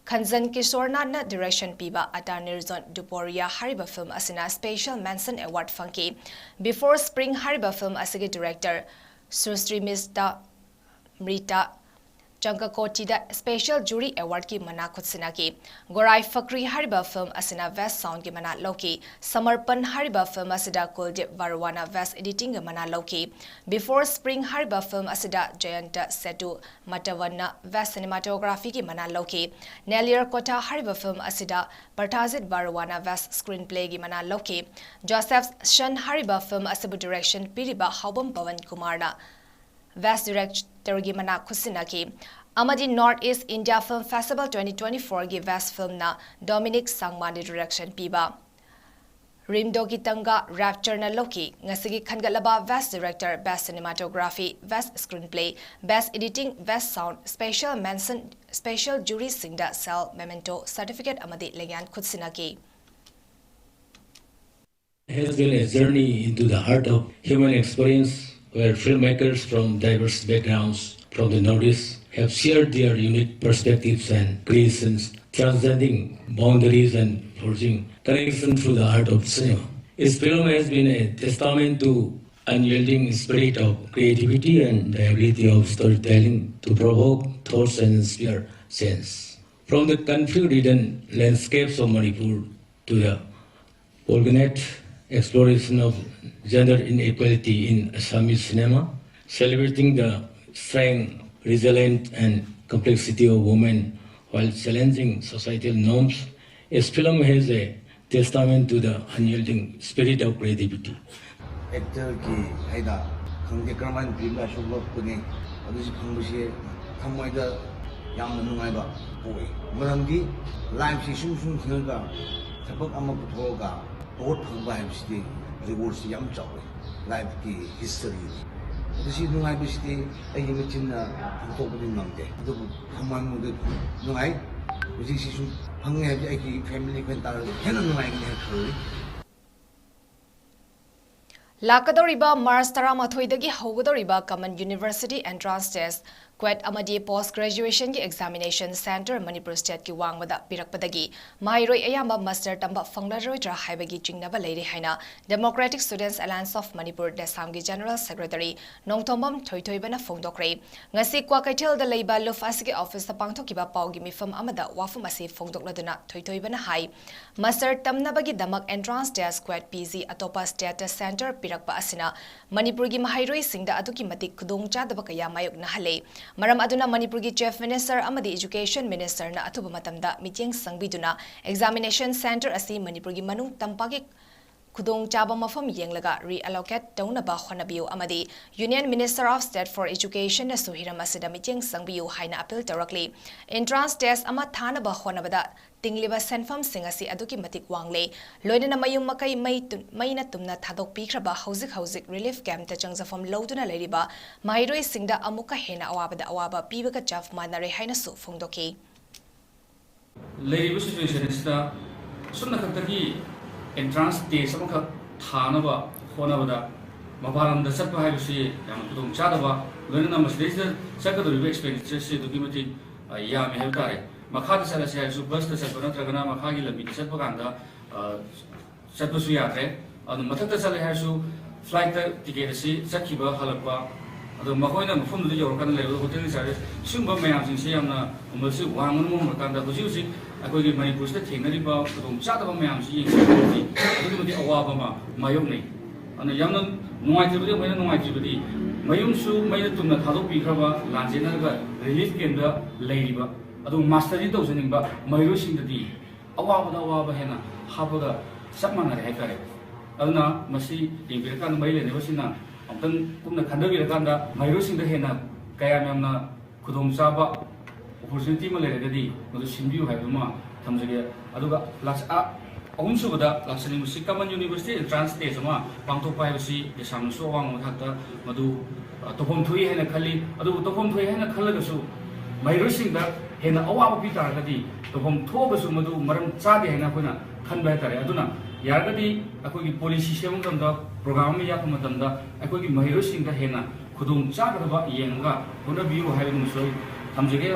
ꯈꯟꯖꯟ ꯀꯤꯁꯣꯔꯅꯥꯊꯅ direction ꯄꯤꯕ ꯑꯇꯥ ꯅꯤꯔꯖꯣꯟ ꯗꯨꯄꯣꯔꯤꯌꯥ ꯍꯥꯏꯔꯤꯕ film ꯑꯁꯤꯅ Special Mention Award ꯐꯪꯈꯤ꯫ Before Spring ꯍꯥꯏꯔꯤꯕ film ꯑꯁꯤꯒꯤ director ꯁꯨꯁ꯭ꯔꯤꯃꯤꯁꯇ ꯃ꯭ꯔꯤꯇꯥ ꯆꯪꯀꯀꯣꯇꯤꯗ Special Jury Awardꯀꯤ ꯃꯅꯥ ꯈꯨꯠꯁꯤꯟꯅꯈꯤ꯫ ꯒꯣꯔꯥꯏ ꯐꯀ꯭ꯔꯤ ꯍꯥꯏꯔꯤꯕ film ꯑꯁꯤꯅ Best Soundꯒꯤ ꯃꯅꯥ ꯂꯧꯈꯤ꯫ ꯁꯃꯔꯄꯟ ꯍꯥꯏꯔꯤꯕ film ꯑꯁꯤꯗ ꯀꯨꯜꯗꯤꯞ ꯕꯔꯨꯋꯥꯅ Best Editingꯒꯤ ꯃꯅꯥ ꯂꯧꯈꯤ꯫ Before Spring ꯍꯥꯏꯔꯤꯕ film ꯑꯁꯤꯗ ꯖꯌꯟꯇ ꯁꯦꯇꯨ ꯃꯇꯋꯟꯅ Best Cinematographyꯒꯤ ꯃꯅꯥ ꯂꯧꯈꯤ꯫ ꯅꯦꯂꯤꯌꯔ ꯀꯣꯊꯥ ꯍꯥꯏꯔꯤꯕ film ꯑꯁꯤꯗ ꯄ꯭ꯔꯊꯥꯖꯤꯠ ꯕꯔꯨꯋꯥꯅ Best Screenplayꯒꯤ ꯃꯅꯥ ꯂꯧꯈꯤ꯫ Josephson ꯍꯥꯏꯔꯤꯕ film ꯑꯁꯤꯕꯨ direction ꯄꯤꯔꯤꯕ ꯍꯥꯎꯕꯝ ꯄꯋꯟ ꯀꯨꯃꯥꯔꯅ Best Directorꯒꯤ ꯃꯅꯥ ꯈꯨꯠꯁꯤꯟꯅꯈꯤ꯫ ꯑꯃꯗꯤ North East India Film Festival twenty twenty-fourꯒꯤ Best Filmꯅ Dominic Sangmani direction ꯄꯤꯕ ꯔꯤꯝꯗꯣꯒꯤ ꯇꯪꯒ Raptureꯅ ꯂꯧꯈꯤ꯫ ꯉꯁꯤꯒꯤ ꯈꯟꯒꯠꯂꯕ Best Director, Best Cinematography, Best Screenplay, Best Editing, Best Sound, Special Mention, Special Juryꯁꯤꯡꯗ Sal, Memento, Certificate ꯑꯃꯗꯤ ꯂꯦꯡꯌꯥꯟ ꯈꯨꯠꯁꯤꯟꯅꯈꯤ꯫ Has been a journey into the heart of human experience, where filmmakers from diverse backgrounds from the Northeast have shared their unique perspectives and creations, transcending boundaries and forging connections through the art of cinema. This film has been a testament to unyielding spirit of creativity and the ability of storytelling to provoke thoughts and inspire change. From the conflict-ridden landscapes of Manipur to the poignant exploration of gender inequality in Assamese cinema, celebrating the strength, resilience, and complexity of women while challenging societal norms, this film has a testament to the unyielding spirit of creativity. Actorꯒꯤ ꯍꯥꯏꯅ ꯈꯪꯗꯦ ꯀꯔꯝꯍꯥꯏꯅ ꯐꯤꯂꯝ ꯂꯥꯏꯁꯣꯛꯂꯛꯄꯅꯤ꯫ ꯑꯗꯨꯁꯨ ꯐꯪꯕꯁꯦ ꯊꯃꯣꯏꯗ ꯌꯥꯝꯅ ꯅꯨꯡꯉꯥꯏꯕ ꯄꯣꯛꯏ꯫ ꯃꯔꯝꯗꯤ lifeꯁꯤ ꯁꯨꯝ ꯁꯨꯝ ꯍꯤꯡꯉꯒ ꯊꯕꯛ ꯑꯃ ꯄꯨꯊꯣꯛꯑꯒ award ꯐꯪꯕ ꯍꯥꯏꯕꯁꯤꯗꯤ rewardꯁꯤ ꯌꯥꯝ ꯆꯥꯎꯋꯤ꯫ Lifeꯀꯤ history꯫ ꯑꯗꯨ ꯁꯤ ꯅꯨꯡꯉꯥꯏꯕꯁꯤꯗꯤ ꯑꯩꯒꯤ ꯃꯆꯤꯟꯅ ꯐꯣꯡꯗꯣꯛꯄꯗꯤ ꯉꯝꯗꯦ꯫ ꯑꯗꯨꯕꯨ ꯊꯃꯣꯏ ꯃꯅꯨꯡꯗ ꯅꯨꯡꯉꯥꯏ꯫ ꯍꯧꯖꯤꯛꯁꯤꯁꯨ ꯐꯪꯉꯦ ꯍꯥꯏꯕꯁꯤ ꯑꯩꯒꯤ family ꯑꯩꯈꯣꯏꯅ ꯇꯥꯔꯒ ꯍꯦꯟꯅ ꯅꯨꯡꯉꯥꯏꯒꯅꯤ ꯍꯥꯏꯅ ꯈꯜꯂꯤ꯫ ꯂꯥꯛꯀꯗꯧꯔꯤꯕ March ꯇꯔꯥꯃꯥꯊꯣꯏꯗꯒꯤ ꯍꯧꯒꯗꯧꯔꯤꯕ Common University Entrance Test, CUET ꯑꯃꯗꯤ Post Graduationꯒꯤ Examination Centre ꯃꯅꯤꯄꯨꯔ Stateꯀꯤ ꯋꯥꯡꯃꯗ ꯄꯤꯔꯛꯄꯗꯒꯤ ꯃꯍꯩꯔꯣꯏ ꯑꯌꯥꯝꯕ master ꯇꯝꯕ ꯐꯪꯂꯔꯣꯏꯗ꯭ꯔꯥ ꯍꯥꯏꯕꯒꯤ ꯆꯤꯡꯅꯕ ꯂꯩꯔꯤ ꯍꯥꯏꯅ Democratic Students Alliance of Manipur, DESAM ꯒꯤ General Secretary ꯅꯣꯡꯊꯣꯝꯕꯝ ꯊꯣꯏꯊꯣꯏꯕꯅ ꯐꯣꯡꯗꯣꯛꯈ꯭ꯔꯦ꯫ ꯉꯁꯤ ꯀ꯭ꯋꯥꯀꯩꯊꯦꯜꯗ ꯂꯩꯕ ꯂꯨꯐ ꯑꯁꯤꯒꯤ officeꯇ ꯄꯥꯡꯊꯣꯛꯈꯤꯕ ꯄꯥꯎꯒꯤ ꯃꯤꯐꯝ ꯑꯃꯗ ꯋꯥꯐꯝ ꯑꯁꯤ ꯐꯣꯡꯗꯣꯛꯂꯗꯨꯅ ꯊꯣꯏꯊꯣꯏꯕꯅ ꯍꯥꯏ, Master ꯇꯝꯅꯕꯒꯤꯗꯃꯛ Entrance Test, CUET, PG ꯑꯇꯣꯞꯄ stateꯇ centre ꯄꯤꯔꯛꯄ ꯑꯁꯤꯅ ꯃꯅꯤꯄꯨꯔꯒꯤ ꯃꯍꯩꯔꯣꯏꯁꯤꯡꯗ ꯑꯗꯨꯛꯀꯤ ꯃꯇꯤꯛ ꯈꯨꯗꯣꯡꯆꯥꯗꯕ ꯀꯌꯥ ꯃꯥꯌꯣꯛꯅꯍꯜꯂꯦ꯫ ꯃꯔꯝ ꯑꯗꯨꯅ ꯃꯅꯤꯄꯨꯔꯒꯤ Chief Minister ꯑꯃꯗꯤ Education Ministerꯅ ꯑꯊꯨꯕ ꯃꯇꯝꯗ ꯃꯤꯠꯌꯦꯡ ꯆꯪꯕꯤꯗꯨꯅ examination centre ꯑꯁꯤ ꯃꯅꯤꯄꯨꯔꯒꯤ ꯃꯅꯨꯡ ꯇꯝꯄꯥꯛꯀꯤ ꯈꯨꯗꯣꯡꯆꯥꯕ ꯃꯐꯝ ꯌꯦꯡꯂꯒ reallocate ꯇꯧꯅꯕ ꯍꯣꯠꯅꯕꯤꯌꯨ ꯑꯃꯗꯤ Union Minister of State for Education ꯅꯁꯨ ꯍꯤꯔꯝ ꯑꯁꯤꯗ ꯃꯤꯠꯌꯦꯡ ꯆꯪꯕꯤꯌꯨ ꯍꯥꯏꯅ appeal ꯇꯧꯔꯛꯂꯤ꯫ Entrance test ꯑꯃ ꯊꯥꯅꯕ ꯍꯣꯠꯅꯕꯗ ꯇꯤꯡꯂꯤꯕ ꯁꯦꯟꯐꯝꯁꯤꯡ ꯑꯁꯤ ꯑꯗꯨꯛꯀꯤ ꯃꯇꯤꯛ ꯋꯥꯡꯂꯦ꯫ ꯂꯣꯏꯅꯅ ꯃꯌꯨꯝ ꯃꯀꯩ ꯃꯩ ꯇꯨ-, ꯃꯩꯅ ꯇꯨꯝꯅ ꯊꯥꯗꯣꯛꯄꯤꯈ꯭ꯔꯕ ꯍꯧꯖꯤꯛ ꯍꯧꯖꯤꯛ relief camp ꯇ ꯆꯪꯖꯐꯝ ꯂꯧꯗꯨꯅ ꯂꯩꯔꯤꯕ ꯃꯍꯩꯔꯣꯏꯁꯤꯡꯗ ꯑꯃꯨꯛꯀ ꯍꯦꯟꯅ ꯑꯋꯥꯕꯗ ꯑꯋꯥꯕ ꯄꯤꯕꯒ ꯆꯞ ꯃꯥꯟꯅꯔꯦ ꯍꯥꯏꯅꯁꯨ ꯐꯣꯡꯗꯣꯛꯈꯤ꯫ ꯂꯩꯔꯤꯕ situation ꯑꯁꯤꯗ ꯑꯁꯨꯝꯅ ꯈꯛꯇꯒꯤ entrance test ꯑꯃꯈꯛ ꯊꯥꯅꯕ ꯍꯣꯠꯅꯕꯗ ꯃꯄꯥꯟ ꯂꯝꯗ ꯆꯠꯄ ꯍꯥꯏꯕꯁꯤ ꯌꯥꯝꯅ ꯈꯨꯗꯣꯡ ꯆꯥꯗꯕ, ꯂꯣꯏꯅꯅ ꯃꯁꯤꯗꯩꯁꯤꯗ ꯆꯠꯀꯗꯧꯔꯤꯕ expenditure ꯁꯤ ꯑꯗꯨꯛꯀꯤ ꯃꯇꯤꯛ, ꯑ, ꯌꯥꯝꯃꯤ ꯍꯥꯏꯕ ꯇꯥꯔꯦ꯫ ꯃꯈꯥꯗ ꯆꯠꯂꯁꯦ ꯍꯥꯏꯔꯁꯨ bus ꯇ ꯆꯠꯄ ꯅꯠꯇ꯭ꯔꯒꯅ ꯃꯈꯥꯒꯤ ꯂꯝꯕꯤꯗ ꯆꯠꯄ ꯀꯥꯟꯗ, ꯑ, ꯆꯠꯄꯁꯨ ꯌꯥꯗ꯭ꯔꯦ꯫ ꯑꯗꯨ ꯃꯊꯛꯇ ꯆꯠꯂꯦ ꯍꯥꯏꯔꯁꯨ flight ꯇ ticket ꯑꯁꯤ ꯆꯠꯈꯤꯕ ꯍꯜꯂꯛꯄ, ꯑꯗꯣ ꯃꯈꯣꯏꯅ ꯃꯐꯝꯗꯨꯗ ꯌꯧꯔꯀꯥꯟꯗ ꯂꯩꯔꯤꯕ hotel ꯒꯤ charges, ꯁꯤꯒꯨꯝꯕ ꯃꯌꯥꯝꯁꯤꯡꯁꯦ ꯌꯥꯝꯅ ꯃꯃꯜꯁꯤ ꯋꯥꯡꯕꯅ ꯃꯔꯝ ꯑꯣꯏꯔꯀꯥꯟꯗ ꯍꯧꯖꯤꯛ ꯍꯧꯖꯤꯛ ꯑꯩꯈꯣꯏꯒꯤ ꯃꯅꯤꯄꯨꯔꯁꯤꯗ ꯊꯦꯡꯅꯔꯤꯕ ꯈꯨꯗꯣꯡꯆꯥꯗꯕ ꯃꯌꯥꯝꯁꯤ ꯌꯦꯡꯕꯗꯗꯤ ꯑꯗꯨꯛꯀꯤ ꯃꯇꯤꯛ ꯑꯋꯥꯕ ꯑꯃ ꯃꯥꯌꯣꯛꯅꯩ꯫ ꯑꯗꯨꯅ ꯌꯥꯝꯅ ꯅꯨꯡꯉꯥꯏꯇ꯭ꯔꯤꯕꯗꯤ, ꯑꯩꯈꯣꯏꯅ ꯅꯨꯡꯉꯥꯏꯇ꯭ꯔꯤꯕꯗꯤ ꯃꯌꯨꯝꯁꯨ ꯃꯩꯅ ꯇꯨꯝꯅ ꯊꯥꯗꯣꯛꯄꯤꯈ꯭ꯔꯕ, ꯂꯥꯟꯖꯦꯟꯅꯔꯒ relief camp ꯇ ꯂꯩꯔꯤꯕ, ꯑꯗꯨ master ꯗꯤ ꯇꯧꯖꯅꯤꯡꯕ ꯃꯍꯩꯔꯣꯏꯁꯤꯡꯗꯗꯤ ꯑꯋꯥꯕꯗ ꯑꯋꯥꯕ ꯍꯦꯟꯅ ꯍꯥꯞꯄꯒ ꯆꯞ ꯃꯥꯟꯅꯔꯦ ꯍꯥꯏꯇꯥꯔꯦ꯫ ꯑꯗꯨꯅ ꯃꯁꯤ ꯌꯦꯡꯕꯤꯔꯀꯥꯟꯗ ꯃꯔꯤ ꯂꯩꯅꯕꯁꯤꯡꯅ ꯑꯃꯨꯛꯇꯪ ꯀꯨꯞꯅ ꯈꯟꯊꯕꯤꯔꯀꯥꯟꯗ ꯃꯍꯩꯔꯣꯏꯁꯤꯡꯗ ꯍꯦꯟꯅ ꯀꯌꯥꯝ ꯌꯥꯝꯅ ꯈꯨꯗꯣꯡꯆꯥꯕ opportunity ꯑꯃ ꯂꯩꯔꯒꯗꯤ ꯃꯗꯨ ꯁꯤꯟꯕꯤꯌꯨ ꯍꯥꯏꯕꯗꯨꯃ ꯊꯝꯖꯒꯦ꯫ ꯑꯗꯨꯒ ꯂꯥꯛꯁ-, ꯑ, ꯑꯍꯨꯝꯁꯨꯕꯗ ꯂꯥꯛꯆꯅꯤꯡꯕꯁꯤ common university entrance test ꯑꯃ ꯄꯥꯡꯊꯣꯛꯄ ꯍꯥꯏꯕꯁꯤ ꯗꯦꯁꯥꯝꯅꯁꯨ ꯑꯋꯥꯡꯕ ꯃꯊꯛꯇ ꯃꯗꯨ, ꯑ, ꯇꯧꯐꯝ ꯊꯣꯛꯏ ꯍꯥꯏꯅ ꯈꯜꯂꯤ꯫ ꯑꯗꯨꯕꯨ ꯇꯧꯐꯝ ꯊꯣꯛꯏ ꯍꯥꯏꯅ ꯈꯜꯂꯒꯁꯨ ꯃꯍꯩꯔꯣꯏꯁꯤꯡꯗ ꯍꯦꯟꯅ ꯑꯋꯥꯕ ꯄꯤ ꯇꯥꯔꯒꯗꯤ ꯇꯧꯐꯝ ꯊꯣꯛꯑꯒꯁꯨ ꯃꯗꯨ ꯃꯔꯝ ꯆꯥꯗꯦ ꯍꯥꯏꯅ ꯑꯩꯈꯣꯏꯅ ꯈꯟꯕ ꯍꯥꯏꯇꯥꯔꯦ꯫ ꯑꯗꯨꯅ ꯌꯥꯔꯒꯗꯤ ꯑꯩꯈꯣꯏꯒꯤ policy ꯁꯦꯝꯕ ꯃꯇꯝꯗ, program ꯑꯃ ꯌꯥꯠꯄ ꯃꯇꯝꯗ ꯑꯩꯈꯣꯏꯒꯤ ꯃꯍꯩꯔꯣꯏꯁꯤꯡꯗ ꯍꯦꯟꯅ ꯈꯨꯗꯣꯡ ꯆꯥꯒꯗꯕ ꯌꯦꯡꯉꯒ ꯍꯣꯠꯅꯕꯤꯌꯨ ꯍꯥꯏꯕꯗꯨꯃꯁꯨ ꯑꯩ ꯊꯝꯖꯒꯦ꯫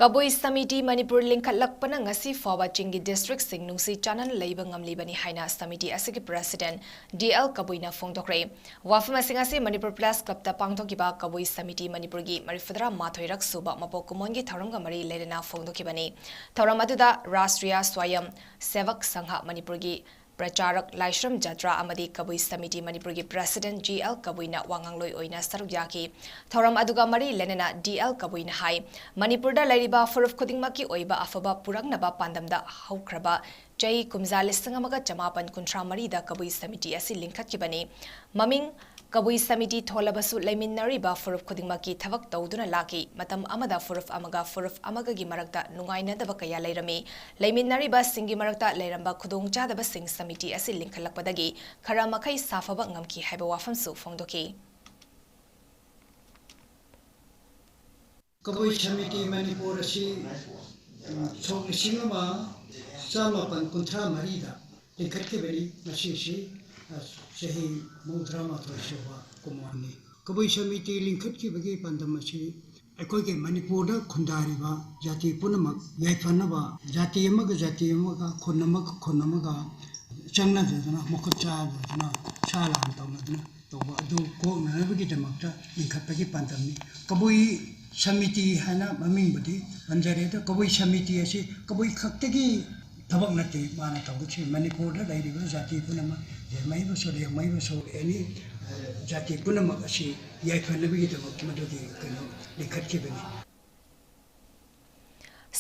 ꯀꯕꯨꯏ ꯁꯃꯤꯇꯤ ꯃꯅꯤꯄꯨꯔ ꯂꯤꯡꯈꯠꯂꯛꯄꯅ ꯉꯁꯤ ꯐꯥꯎꯕ ꯆꯤꯡꯒꯤ district ꯁꯤꯡ ꯅꯨꯡꯁꯤ ꯆꯥꯟꯅꯅ ꯂꯩꯕ ꯉꯝꯂꯤꯕꯅꯤ ꯍꯥꯏꯅ ꯁꯃꯤꯇꯤ ꯑꯁꯤꯒꯤ president ꯗꯤ ꯑꯦꯜ ꯀꯕꯨꯏꯅ ꯐꯣꯡꯗꯣꯛꯈ꯭ꯔꯦ꯫ ꯋꯥꯐꯝ ꯑꯁꯤꯡ ꯑꯁꯤ ꯃꯅꯤꯄꯨꯔ Press Club ꯇ ꯄꯥꯡꯊꯣꯛꯈꯤꯕ ꯀꯕꯨꯏ ꯁꯃꯤꯇꯤ ꯃꯅꯤꯄꯨꯔꯒꯤ ꯃꯔꯤꯐꯨꯇꯔꯥ ꯃꯥꯊꯣꯏꯔꯛ ꯁꯨꯕ ꯃꯄꯣꯛ ꯀꯨꯝꯑꯣꯟꯒꯤ ꯊꯧꯔꯝꯒ ꯃꯔꯤ ꯂꯩꯅꯅ ꯐꯣꯡꯗꯣꯛꯈꯤꯕꯅꯤ꯫ ꯊꯧꯔꯝ ꯑꯗꯨꯗ ꯔꯥꯁꯇ꯭ꯔꯤꯌꯥ ꯁ꯭ꯋꯥꯌꯝ ꯁꯦꯚꯛ ꯁꯪꯘ ꯃꯅꯤꯄꯨꯔꯒꯤ ꯄ꯭ꯔꯆꯥꯔꯛ ꯂꯥꯏꯁ꯭ꯔꯝ ꯖꯇ꯭ꯔꯥ ꯑꯃꯗꯤ ꯀꯕꯨꯏ ꯁꯃꯤꯇꯤ ꯃꯅꯤꯄꯨꯔꯒꯤ ꯄ꯭ꯔꯁꯤꯗꯦꯟꯠ ꯖꯤ ꯑꯦꯜ ꯀꯕꯨꯏꯅ ꯋꯥ ꯉꯥꯡꯂꯣꯏ ꯑꯣꯏꯅ ꯁꯔꯨꯛ ꯌꯥꯈꯤ꯫ ꯊꯧꯔꯝ ꯑꯗꯨꯒ ꯃꯔꯤ ꯂꯩꯅꯅ ꯗꯤ ꯑꯦꯜ ꯀꯕꯨꯏꯅ ꯍꯥꯏ, ꯃꯅꯤꯄꯨꯔꯗ ꯂꯩꯔꯤꯕ ꯐꯨꯔꯨꯞ ꯈꯨꯗꯤꯡꯃꯛꯀꯤ ꯑꯣꯏꯕ ꯑꯐꯕ ꯄꯨꯔꯛꯅꯕ ꯄꯥꯟꯗꯝꯗ ꯍꯧꯈ꯭ꯔꯕ ꯆꯍꯤ ꯀꯨꯝꯖꯥ ꯂꯤꯁꯤꯡ ꯑꯃꯒ ꯆꯃꯥꯄꯟ ꯀꯨꯟꯊ꯭ꯔꯥ ꯃꯔꯤꯗ ꯀꯕꯨꯏ ꯁꯃꯤꯇꯤ ꯑꯁꯤ ꯂꯤꯡꯈꯠꯈꯤꯕꯅꯤ꯫ ꯃꯃꯤꯡ ꯀꯕꯨꯏ ꯁꯃꯤꯇꯤ ꯊꯣꯜꯂꯕꯁꯨ ꯂꯩꯃꯤꯟꯅꯔꯤꯕ ꯐꯨꯔꯨꯞ ꯈꯨꯗꯤꯡꯃꯛꯀꯤ ꯊꯕꯛ ꯇꯧꯗꯨꯅ ꯂꯥꯛꯈꯤ꯫ ꯃꯇꯝ ꯑꯃꯗ ꯐꯨꯔꯨꯞ ꯑꯃꯒ ꯐꯨꯔꯨꯞ ꯑꯃꯒꯒꯤ ꯃꯔꯛꯇ ꯅꯨꯡꯉꯥꯏꯅꯗꯕ ꯀꯌꯥ ꯂꯩꯔꯝꯃꯤ꯫ ꯂꯩꯃꯤꯟꯅꯔꯤꯕꯁꯤꯡꯒꯤ ꯃꯔꯛꯇ ꯂꯩꯔꯝꯕ ꯈꯨꯗꯣꯡꯆꯥꯗꯕꯁꯤꯡ ꯁꯃꯤꯇꯤ ꯑꯁꯤ ꯂꯤꯡꯈꯠꯂꯛꯄꯗꯒꯤ ꯈꯔ ꯃꯈꯩ ꯁꯥꯐꯕ ꯉꯝꯈꯤ ꯍꯥꯏꯕ ꯋꯥꯐꯝꯁꯨ ꯐꯣꯡꯗꯣꯛꯈꯤ꯫ ꯀꯕꯨꯏ ꯁꯃꯤꯇꯤ ꯃꯅꯤꯄꯨꯔ ꯑꯁꯤ, ꯎꯝ, ꯁꯣꯛ ꯂꯤꯁꯤꯡ ꯑꯃ ꯆꯃꯥꯄꯟ ꯀꯨꯟꯊ꯭ꯔꯥ ꯃꯔꯤꯗ ꯂꯤꯡꯈꯠꯈꯤꯕꯅꯤ꯫ ꯉꯁꯤꯁꯤ, ꯑ, ꯆꯍꯤ ꯃꯧꯗ꯭ꯔꯥ ꯃꯥꯊꯣꯏ ꯁꯨꯕ ꯀꯨꯝꯑꯣꯟꯅꯤ꯫ ꯀꯕꯨꯏ ꯁꯃꯤꯇꯤ ꯂꯤꯡꯈꯠꯈꯤꯕꯒꯤ ꯄꯥꯟꯗꯝ ꯑꯁꯤ ꯑꯩꯈꯣꯏꯒꯤ ꯃꯅꯤꯄꯨꯔꯗ ꯈꯨꯟꯗꯥꯔꯤꯕ ꯖꯥꯇꯤ ꯄꯨꯝꯅꯃꯛ ꯌꯥꯏꯐꯅꯕ, ꯖꯥꯇꯤ ꯑꯃꯒ ꯖꯥꯇꯤ ꯑꯃꯒ, ꯈꯨꯟ ꯑꯃꯒ ꯈꯨꯟ ꯑꯃꯒ ꯆꯪꯅꯗꯗꯅ, ꯃꯈꯨꯠ ꯆꯥꯗꯗꯅ, ꯁꯥ ꯂꯥꯟ ꯇꯧꯅꯗꯅ ꯇꯧꯕ ꯑꯗꯨ ꯀꯣꯛꯅꯅꯕꯒꯤꯗꯃꯛꯇ ꯂꯤꯡꯈꯠꯄꯒꯤ ꯄꯥꯟꯗꯝꯅꯤ꯫ ꯀꯕꯨꯏ ꯁꯃꯤꯇꯤ ꯍꯥꯏꯅ ꯃꯃꯤꯡꯕꯨꯗꯤ ꯄꯟꯖꯔꯦ, ꯑꯗꯣ ꯀꯕꯨꯏ ꯁꯃꯤꯇꯤ ꯑꯁꯤ ꯀꯕꯨꯏ ꯈꯛꯇꯒꯤ ꯊꯕꯛ ꯅꯠꯇꯦ ꯃꯥꯅ ꯇꯧꯒꯗꯧꯔꯤꯁꯤ꯫ ꯃꯅꯤꯄꯨꯔꯗ ꯂꯩꯔꯤꯕ ꯖꯥꯇꯤ ꯄꯨꯝꯅꯃꯛ, ꯖꯦꯃꯩꯕꯁꯨ, ꯂꯦꯡꯃꯩꯕꯁꯨ, ꯑꯦꯅꯤ, ꯑ, ꯖꯥꯇꯤ ꯄꯨꯝꯅꯃꯛ ꯑꯁꯤ ꯌꯥꯏꯐꯅꯕꯒꯤꯗꯃꯛ ꯃꯗꯨꯒꯤ ꯀꯩꯅꯣ ꯂꯤꯡꯈꯠꯈꯤꯕꯅꯤ꯫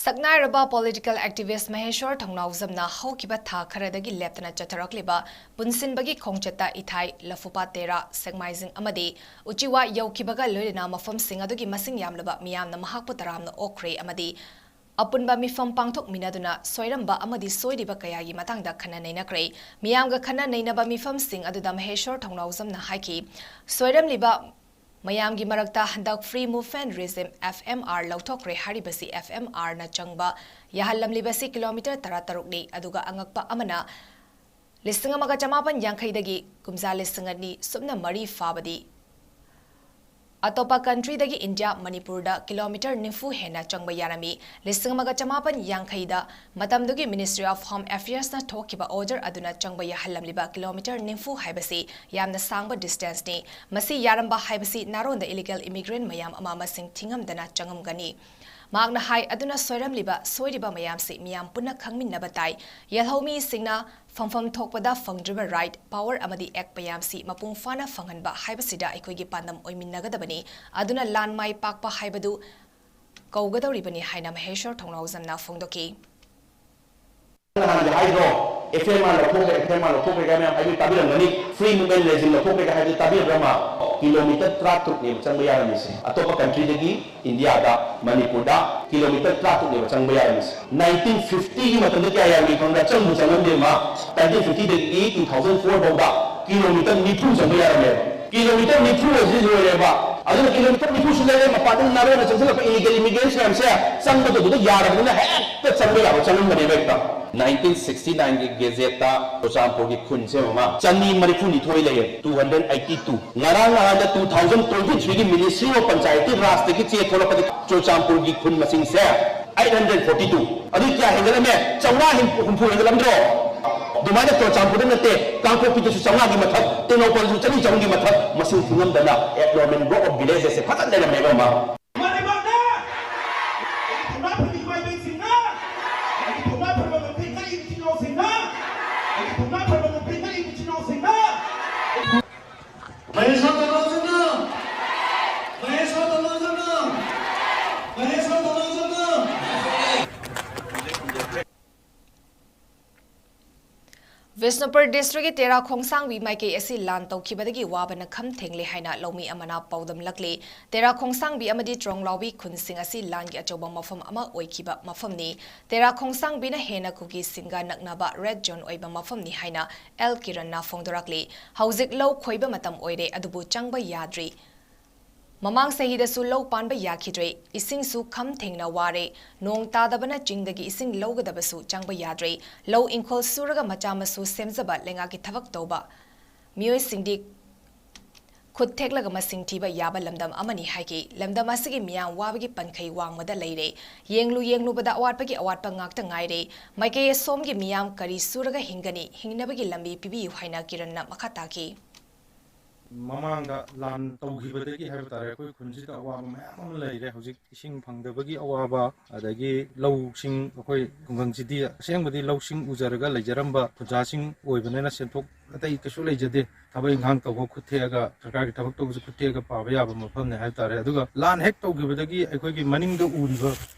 ꯁꯛꯅꯥꯏꯔꯕ ꯄꯣꯂꯤꯇꯤꯀꯦꯜ ꯑꯦꯛꯇꯤꯚꯤꯁ꯭ꯠ ꯃꯍꯦꯁ꯭ꯋꯔ ꯊꯧꯅꯥꯎꯖꯝꯅ ꯍꯧꯈꯤꯕ ꯊꯥ ꯈꯔꯗꯒꯤ ꯂꯦꯞꯇꯅ ꯆꯠꯊꯔꯛꯂꯤꯕ ꯄꯨꯟꯁꯤꯟꯕꯒꯤ ꯈꯣꯡꯆꯠꯇ ꯏꯊꯥꯏ, ꯂꯐꯨꯄꯥꯠ ꯇꯦꯔꯥ, ꯁꯦꯛꯃꯥꯏꯖꯤꯡ ꯑꯃꯗꯤ ꯎꯆꯤꯋꯥ ꯌꯧꯈꯤꯕꯒ ꯂꯣꯏꯅꯅ ꯃꯐꯝꯁꯤꯡ ꯑꯗꯨꯒꯤ ꯃꯁꯤꯡ ꯌꯥꯝꯂꯕ ꯃꯤꯌꯥꯝꯅ ꯃꯍꯥꯛꯄꯨ ꯇꯔꯥꯝꯅ ꯑꯣꯛꯈ꯭ꯔꯦ ꯑꯃꯗꯤ ꯑꯄꯨꯟꯕ ꯃꯤꯐꯝ ꯄꯥꯡꯊꯣꯛꯃꯤꯟꯅꯗꯨꯅ ꯁꯣꯏꯔꯝꯕ ꯑꯃꯗꯤ ꯁꯣꯏꯔꯤꯕ ꯀꯌꯥꯒꯤ ꯃꯇꯥꯡꯗ ꯈꯟꯅ ꯅꯩꯅꯈ꯭ꯔꯦ꯫ ꯃꯤꯌꯥꯝꯒ ꯈꯟꯅ ꯅꯩꯅꯕ ꯃꯤꯐꯝꯁꯤꯡ ꯑꯗꯨꯗ ꯃꯍꯦꯁ꯭ꯋꯔ ꯊꯧꯅꯥꯎꯖꯝꯅ ꯍꯥꯏꯈꯤ, ꯁꯣꯏꯔꯝꯂꯤꯕ ꯃꯌꯥꯝꯒꯤ ꯃꯔꯛꯇ ꯍꯟꯗꯛ Free Movement Regime, F M R, ꯂꯧꯊꯣꯛꯈ꯭ꯔꯦ ꯍꯥꯏꯔꯤꯕꯁꯤ F M R ꯅ ꯆꯪꯕ ꯌꯥꯍꯜꯂꯝꯂꯤꯕꯁꯤ ꯀꯤꯂꯣꯃꯤꯇꯔ ꯇꯔꯥꯇꯔꯨꯛꯅꯤ꯫ ꯑꯗꯨꯒ ꯑꯉꯛꯄ ꯑꯃꯅ, ꯂꯤꯁꯤꯡ ꯑꯃꯒ ꯆꯃꯥꯄꯟ ꯌꯥꯡꯈꯩꯗꯒꯤ ꯀꯨꯝꯖꯥ ꯂꯤꯁꯤꯡ ꯑꯅꯤ ꯁꯨꯞꯅ ꯃꯔꯤ ꯐꯥꯕꯗꯤ ꯑꯇꯣꯞꯄ country ꯗꯒꯤ ꯏꯟꯗꯤꯌꯥ, ꯃꯅꯤꯄꯨꯔꯗ ꯀꯤꯂꯣꯃꯤꯇꯔ ꯅꯤꯐꯨ ꯍꯦꯟꯅ ꯆꯪꯕ ꯌꯥꯔꯝꯃꯤ꯫ ꯂꯤꯁꯤꯡ ꯑꯃꯒ ꯆꯃꯥꯄꯟ ꯌꯥꯡꯈꯩꯗ ꯃꯇꯝꯗꯨꯒꯤ Ministry of Home Affairs ꯅ ꯊꯣꯛꯈꯤꯕ order ꯑꯗꯨꯅ ꯆꯪꯕ ꯌꯥꯍꯜꯂꯝꯂꯤꯕ ꯀꯤꯂꯣꯃꯤꯇꯔ ꯅꯤꯐꯨ ꯍꯥꯏꯕꯁꯤ ꯌꯥꯝꯅ ꯁꯥꯡꯕ distance ꯅꯤ꯫ ꯃꯁꯤ ꯌꯥꯔꯝꯕ ꯍꯥꯏꯕꯁꯤ ꯅꯥꯔꯣꯟꯗ illegal immigrant ꯃꯌꯥꯝ ꯑꯃ ꯃꯁꯤꯡ ꯊꯤꯉꯝꯗꯅ ꯆꯪꯉꯝꯒꯅꯤ꯫ ꯃꯍꯥꯛꯅ ꯍꯥꯏ ꯑꯗꯨꯅ ꯁꯣꯏꯔꯝꯂꯤꯕ, ꯁꯣꯏꯔꯤꯕ ꯃꯌꯥꯝꯁꯤ ꯃꯤꯌꯥꯝ ꯄꯨꯟꯅ ꯈꯪꯃꯤꯟꯅꯕ ꯇꯥꯏ꯫ ꯌꯦꯜꯍꯧꯃꯤꯁꯤꯡꯅ ꯐꯪꯐꯝ ꯊꯣꯛꯄꯗ ꯐꯪꯗ꯭ꯔꯤꯕ right, power ꯑꯃꯗꯤ act ꯃꯌꯥꯝꯁꯤ ꯃꯄꯨꯡ ꯐꯥꯅ ꯐꯪꯍꯟꯕ ꯍꯥꯏꯕꯁꯤꯗ ꯑꯩꯈꯣꯏꯒꯤ ꯄꯥꯟꯗꯝ ꯑꯣꯏꯃꯤꯟꯅꯒꯗꯕꯅꯤ꯫ ꯑꯗꯨꯅ ꯂꯥꯟ ꯃꯥꯏ ꯄꯥꯛꯄ ꯍꯥꯏꯕꯗꯨ ꯀꯧꯒꯗꯧꯔꯤꯕꯅꯤ ꯍꯥꯏꯅ ꯃꯍꯦꯁ꯭ꯋꯔ ꯊꯧꯅꯥꯎꯖꯝꯅ ꯐꯣꯡꯗꯣꯛꯈꯤ꯫ ꯅꯍꯥꯟꯒꯤ ꯍꯥꯏꯗ꯭ꯔꯣ, F M R ꯂꯧꯊꯣꯛꯈ꯭ꯔꯦ, F M R ꯂꯧꯊꯣꯛꯈ꯭ꯔꯦ ꯀꯥꯏꯅ ꯃꯌꯥꯝ ꯍꯥꯏꯕꯗꯨ ꯇꯥꯕꯤꯔꯝꯒꯅꯤ꯫ Free movement regime ꯂꯧꯊꯣꯛꯈ꯭ꯔꯦ ꯀꯥꯏꯅ ꯍꯥꯏꯕꯗꯨ ꯇꯥꯕꯤꯔꯝꯕ꯭ꯔꯥ? ꯃꯥ ꯀꯤꯂꯣꯃꯤꯇꯔ ꯇꯔꯥꯇꯔꯨꯛꯅꯦꯕ ꯆꯪꯕ ꯌꯥꯔꯝꯃꯤꯁꯦ꯫ ꯑꯇꯣꯞꯄ countryꯗꯒꯤ ꯏꯟꯗꯤꯌꯥꯗ, ꯃꯅꯤꯄꯨꯔꯗ ꯀꯤꯂꯣꯃꯤꯇꯔ ꯇꯔꯥꯇꯔꯨꯛꯅꯦꯕ ꯆꯪꯕ ꯌꯥꯔꯝꯃꯤꯁꯦ꯫ Nineteen fiftyꯒꯤ ꯃꯇꯝꯗ ꯀꯌꯥ ꯌꯥꯔꯝꯃꯤ ꯈꯪꯕ꯭ꯔꯥ? ꯆꯪꯕꯨ ꯆꯪꯉꯝꯗꯦ ꯃꯥ꯫ Nineteen fiftyꯗꯒꯤ two thousand four ꯐꯥꯎꯗ ꯀꯤꯂꯣꯃꯤꯇꯔ ꯅꯤꯐꯨ ꯆꯪꯕ ꯌꯥꯔꯝꯃꯦꯕ꯫ ꯀꯤꯂꯣꯃꯤꯇꯔ ꯅꯤꯐꯨ ꯑꯁꯤ ꯂꯣꯏꯔꯦꯕ꯫ ꯑꯗꯨꯅ ꯀꯤꯂꯣꯃꯤꯇꯔ ꯅꯤꯐꯨꯁꯨ ꯂꯩꯔꯦ, ꯃꯄꯥꯟꯗ ꯅꯥꯔꯣꯟꯅ ꯆꯪꯁꯤꯜꯂꯛꯄ illegal immigrants ꯃꯌꯥꯝꯁꯦ ꯆꯪꯕꯗꯣ ꯑꯗꯨꯗ ꯌꯥꯔꯕꯅꯤꯅ ꯍꯦꯛꯇ ꯆꯪꯕ ꯌꯥꯕ ꯆꯪꯉꯝꯕꯅꯦꯕ ꯍꯦꯛꯇ꯫ Nineteen sixty-nineꯒꯤ gazetteꯇ ꯆꯨꯔꯆꯥꯟꯄꯨꯔꯒꯤ ꯈꯨꯟꯁꯦ ꯃꯃꯥ ꯆꯅꯤ ꯃꯔꯤꯐꯨ ꯅꯤꯊꯣꯏ ꯂꯩꯌꯦ, two hundred eighty two꯫ ꯉꯔꯥꯡ ꯅꯍꯥꯟꯗ two thousand twenty threeꯒꯤ Ministry of Panchayati Rajꯇꯒꯤ ꯆꯦ ꯊꯣꯛꯂꯛꯄꯗ ꯆꯨꯔꯆꯥꯟꯄꯨꯔꯒꯤ ꯈꯨꯟ ꯃꯁꯤꯡꯁꯦ eight hundred forty two꯫ ꯑꯗꯨ ꯀꯌꯥ ꯍꯦꯟꯒꯠꯂꯝꯃꯦ? ꯆꯥꯝꯃꯉꯥ ꯍꯨꯝꯐꯨ ꯍꯦꯟꯒꯠꯂꯝꯗ꯭ꯔꯣ? ꯑꯗꯨꯃꯥꯏꯅ ꯆꯨꯔꯆꯥꯟꯄꯨꯔꯗ ꯅꯠꯇꯦ, ꯀꯥꯡꯄꯣꯛꯄꯤꯗꯁꯨ ꯆꯥꯝꯃꯉꯥꯒꯤ ꯃꯊꯛ, ꯇꯦꯡꯅꯧꯄꯜꯗꯁꯨ ꯆꯅꯤ ꯆꯍꯨꯝꯒꯤ ꯃꯊꯛ ꯃꯁꯤꯡ ꯊꯤꯉꯝꯗꯅ abnormal growth of villagesꯁꯦ ꯐꯖꯅ ꯂꯩꯔꯝꯃꯦꯕ ꯑꯃ꯫ ꯃꯥꯅꯦ, ꯃꯥꯅꯦ꯫ ꯑꯩꯒꯤ ꯊꯧꯅꯥ ꯐꯕ ꯏꯃꯥ ꯏꯕꯦꯟꯁꯤꯡꯅ, ꯑꯩꯒꯤ ꯊꯧꯅꯥ ꯐꯕ ꯃꯈꯩ ꯀꯔꯤ ꯏꯆꯤꯟ ꯏꯅꯥꯎꯁꯤꯡꯅ, ꯑꯩꯒꯤ ꯊꯧꯅꯥ ꯐꯕ ꯃꯈꯩ ꯀꯔꯤ ꯏꯆꯤꯟ ꯏꯅꯥꯎꯁꯤꯡꯅ꯫ ꯃꯍꯦꯁ ꯇꯣꯂꯣꯖꯝꯅ! ꯃꯍꯦꯁ ꯇꯣꯂꯣꯖꯝꯅ! ꯃꯍꯦꯁ ꯇꯣꯂꯣꯖꯝꯅ! ꯕꯤꯁꯅꯨꯄꯨꯔ districtꯀꯤ ꯇꯦꯔꯥ ꯈꯣꯡꯁꯥꯡꯕꯤ ꯃꯥꯏꯀꯩ ꯑꯁꯤ ꯂꯥꯟ ꯇꯧꯈꯤꯕꯗꯒꯤ ꯋꯥꯕꯅ ꯈꯝ ꯊꯦꯡꯂꯦ ꯍꯥꯏꯅ ꯂꯧꯃꯤ ꯑꯃꯅ ꯄꯥꯎꯗꯝꯂꯛꯂꯤ꯫ ꯇꯦꯔꯥ ꯈꯣꯡꯁꯥꯡꯕꯤ ꯑꯃꯗꯤ ꯇ꯭ꯔꯣꯡꯂꯥꯎꯕꯤ ꯈꯨꯟꯁꯤꯡ ꯑꯁꯤ ꯂꯥꯟꯒꯤ ꯑꯆꯧꯕ ꯃꯐꯝ ꯑꯃ ꯑꯣꯏꯈꯤꯕ ꯃꯐꯝꯅꯤ꯫ ꯇꯦꯔꯥ ꯈꯣꯡꯁꯥꯡꯕꯤꯅ ꯍꯦꯟꯅ ꯀꯨꯀꯤꯁꯤꯡꯒ ꯅꯛꯅꯕ red zone ꯑꯣꯏꯕ ꯃꯐꯝꯅꯤ ꯍꯥꯏꯅ ꯑꯦꯜ ꯀꯤꯔꯟꯅ ꯐꯣꯡꯗꯣꯔꯛꯂꯤ꯫ ꯍꯧꯖꯤꯛ ꯂꯧ ꯈꯣꯏꯕ ꯃꯇꯝ ꯑꯣꯏꯔꯦ, ꯑꯗꯨꯕꯨ ꯆꯪꯕ ꯌꯥꯗ꯭ꯔꯤ꯫ ꯃꯃꯥꯡ ꯆꯍꯤꯗꯁꯨ ꯂꯧ ꯄꯥꯟꯕ ꯌꯥꯈꯤꯗ꯭ꯔꯦ꯫ ꯏꯁꯤꯡꯁꯨ ꯈꯝ ꯊꯦꯡꯅ ꯋꯥꯔꯦ꯫ ꯅꯣꯡ ꯇꯥꯗꯕꯅ ꯆꯤꯡꯗꯒꯤ ꯏꯁꯤꯡ ꯂꯧꯒꯗꯕꯁꯨ ꯆꯪꯕ ꯌꯥꯗ꯭ꯔꯦ꯫ ꯂꯧ ꯏꯪꯈꯣꯜ ꯁꯨꯔꯒ ꯃꯆꯥ ꯃꯁꯨ ꯁꯦꯝꯖꯕ ꯂꯩꯉꯥꯛꯀꯤ ꯊꯕꯛ ꯇꯧꯕ ꯃꯤꯑꯣꯏꯁꯤꯡꯗꯤ ꯈꯨꯠ ꯊꯦꯛꯂꯒ ꯃꯁꯤꯡ ꯊꯤꯕ ꯌꯥꯕ ꯂꯝꯗꯝ ꯑꯃꯅꯤ ꯍꯥꯏꯈꯤ꯫ ꯂꯝꯗꯝ ꯑꯁꯤꯒꯤ ꯃꯤꯌꯥꯝ ꯋꯥꯕꯒꯤ ꯄꯟꯈꯩ ꯋꯥꯡꯃꯗ ꯂꯩꯔꯦ꯫ ꯌꯦꯡꯂꯨ ꯌꯦꯡꯂꯨꯕꯗ ꯑꯋꯥꯠꯄꯒꯤ ꯑꯋꯥꯠꯄ ꯉꯥꯛꯇ ꯉꯥꯏꯔꯦ꯫ ꯃꯥꯏꯀꯩ ꯑꯁꯣꯝꯒꯤ ꯃꯤꯌꯥꯝ ꯀꯔꯤ ꯁꯨꯔꯒ ꯍꯤꯡꯒꯅꯤ? ꯍꯤꯡꯅꯕꯒꯤ ꯂꯝꯕꯤ ꯄꯤꯕꯤꯌꯨ ꯍꯥꯏꯅ ꯀꯤꯔꯟꯅ ꯃꯈꯥ ꯇꯥꯈꯤ꯫ ꯃꯃꯥꯡꯗ ꯂꯥꯟ ꯇꯧꯈꯤꯕꯗꯒꯤ ꯍꯥꯏꯕ ꯇꯥꯔꯦ, ꯑꯩꯈꯣꯏ ꯈꯨꯟꯁꯤꯗ ꯑꯋꯥꯕ ꯃꯌꯥꯝ ꯑꯃ ꯂꯩꯔꯦ꯫ ꯍꯧꯖꯤꯛ ꯏꯁꯤꯡ ꯐꯪꯗꯕꯒꯤ ꯑꯋꯥꯕ, ꯑꯗꯒꯤ ꯂꯧꯁꯤꯡ, ꯑꯩꯈꯣꯏ ꯈꯨꯡꯒꯪꯁꯤꯗꯤ ꯑꯁꯦꯡꯕꯗꯤ ꯂꯧꯁꯤꯡ ꯎꯖꯔꯒ ꯂꯩꯖꯔꯝꯕ ꯈꯨꯟꯖꯥꯁꯤꯡ ꯑꯣꯏꯕꯅꯤꯅ ꯁꯦꯟꯊꯣꯛ ꯑꯇꯩ ꯀꯩꯁꯨ ꯂꯩꯖꯗꯦ꯫ ꯊꯕꯛ ꯏꯪꯈꯥꯡ ꯇꯧꯕ ꯈꯨꯠ ꯊꯦꯛꯑꯒ, ꯁꯔꯀꯥꯔꯒꯤ ꯊꯕꯛ ꯇꯧꯕꯁꯨ ꯈꯨꯠ ꯊꯦꯛꯑꯒ ꯄꯥꯕ ꯌꯥꯕ ꯃꯐꯝꯅꯦ ꯍꯥꯏꯕ ꯇꯥꯔꯦ꯫ ꯑꯗꯨꯒ ꯂꯥꯟ ꯍꯦꯛ ꯇꯧꯈꯤꯕꯗꯒꯤ ꯑꯩꯈꯣꯏꯒꯤ ꯃꯅꯤꯡꯗ ꯎꯔꯤꯕ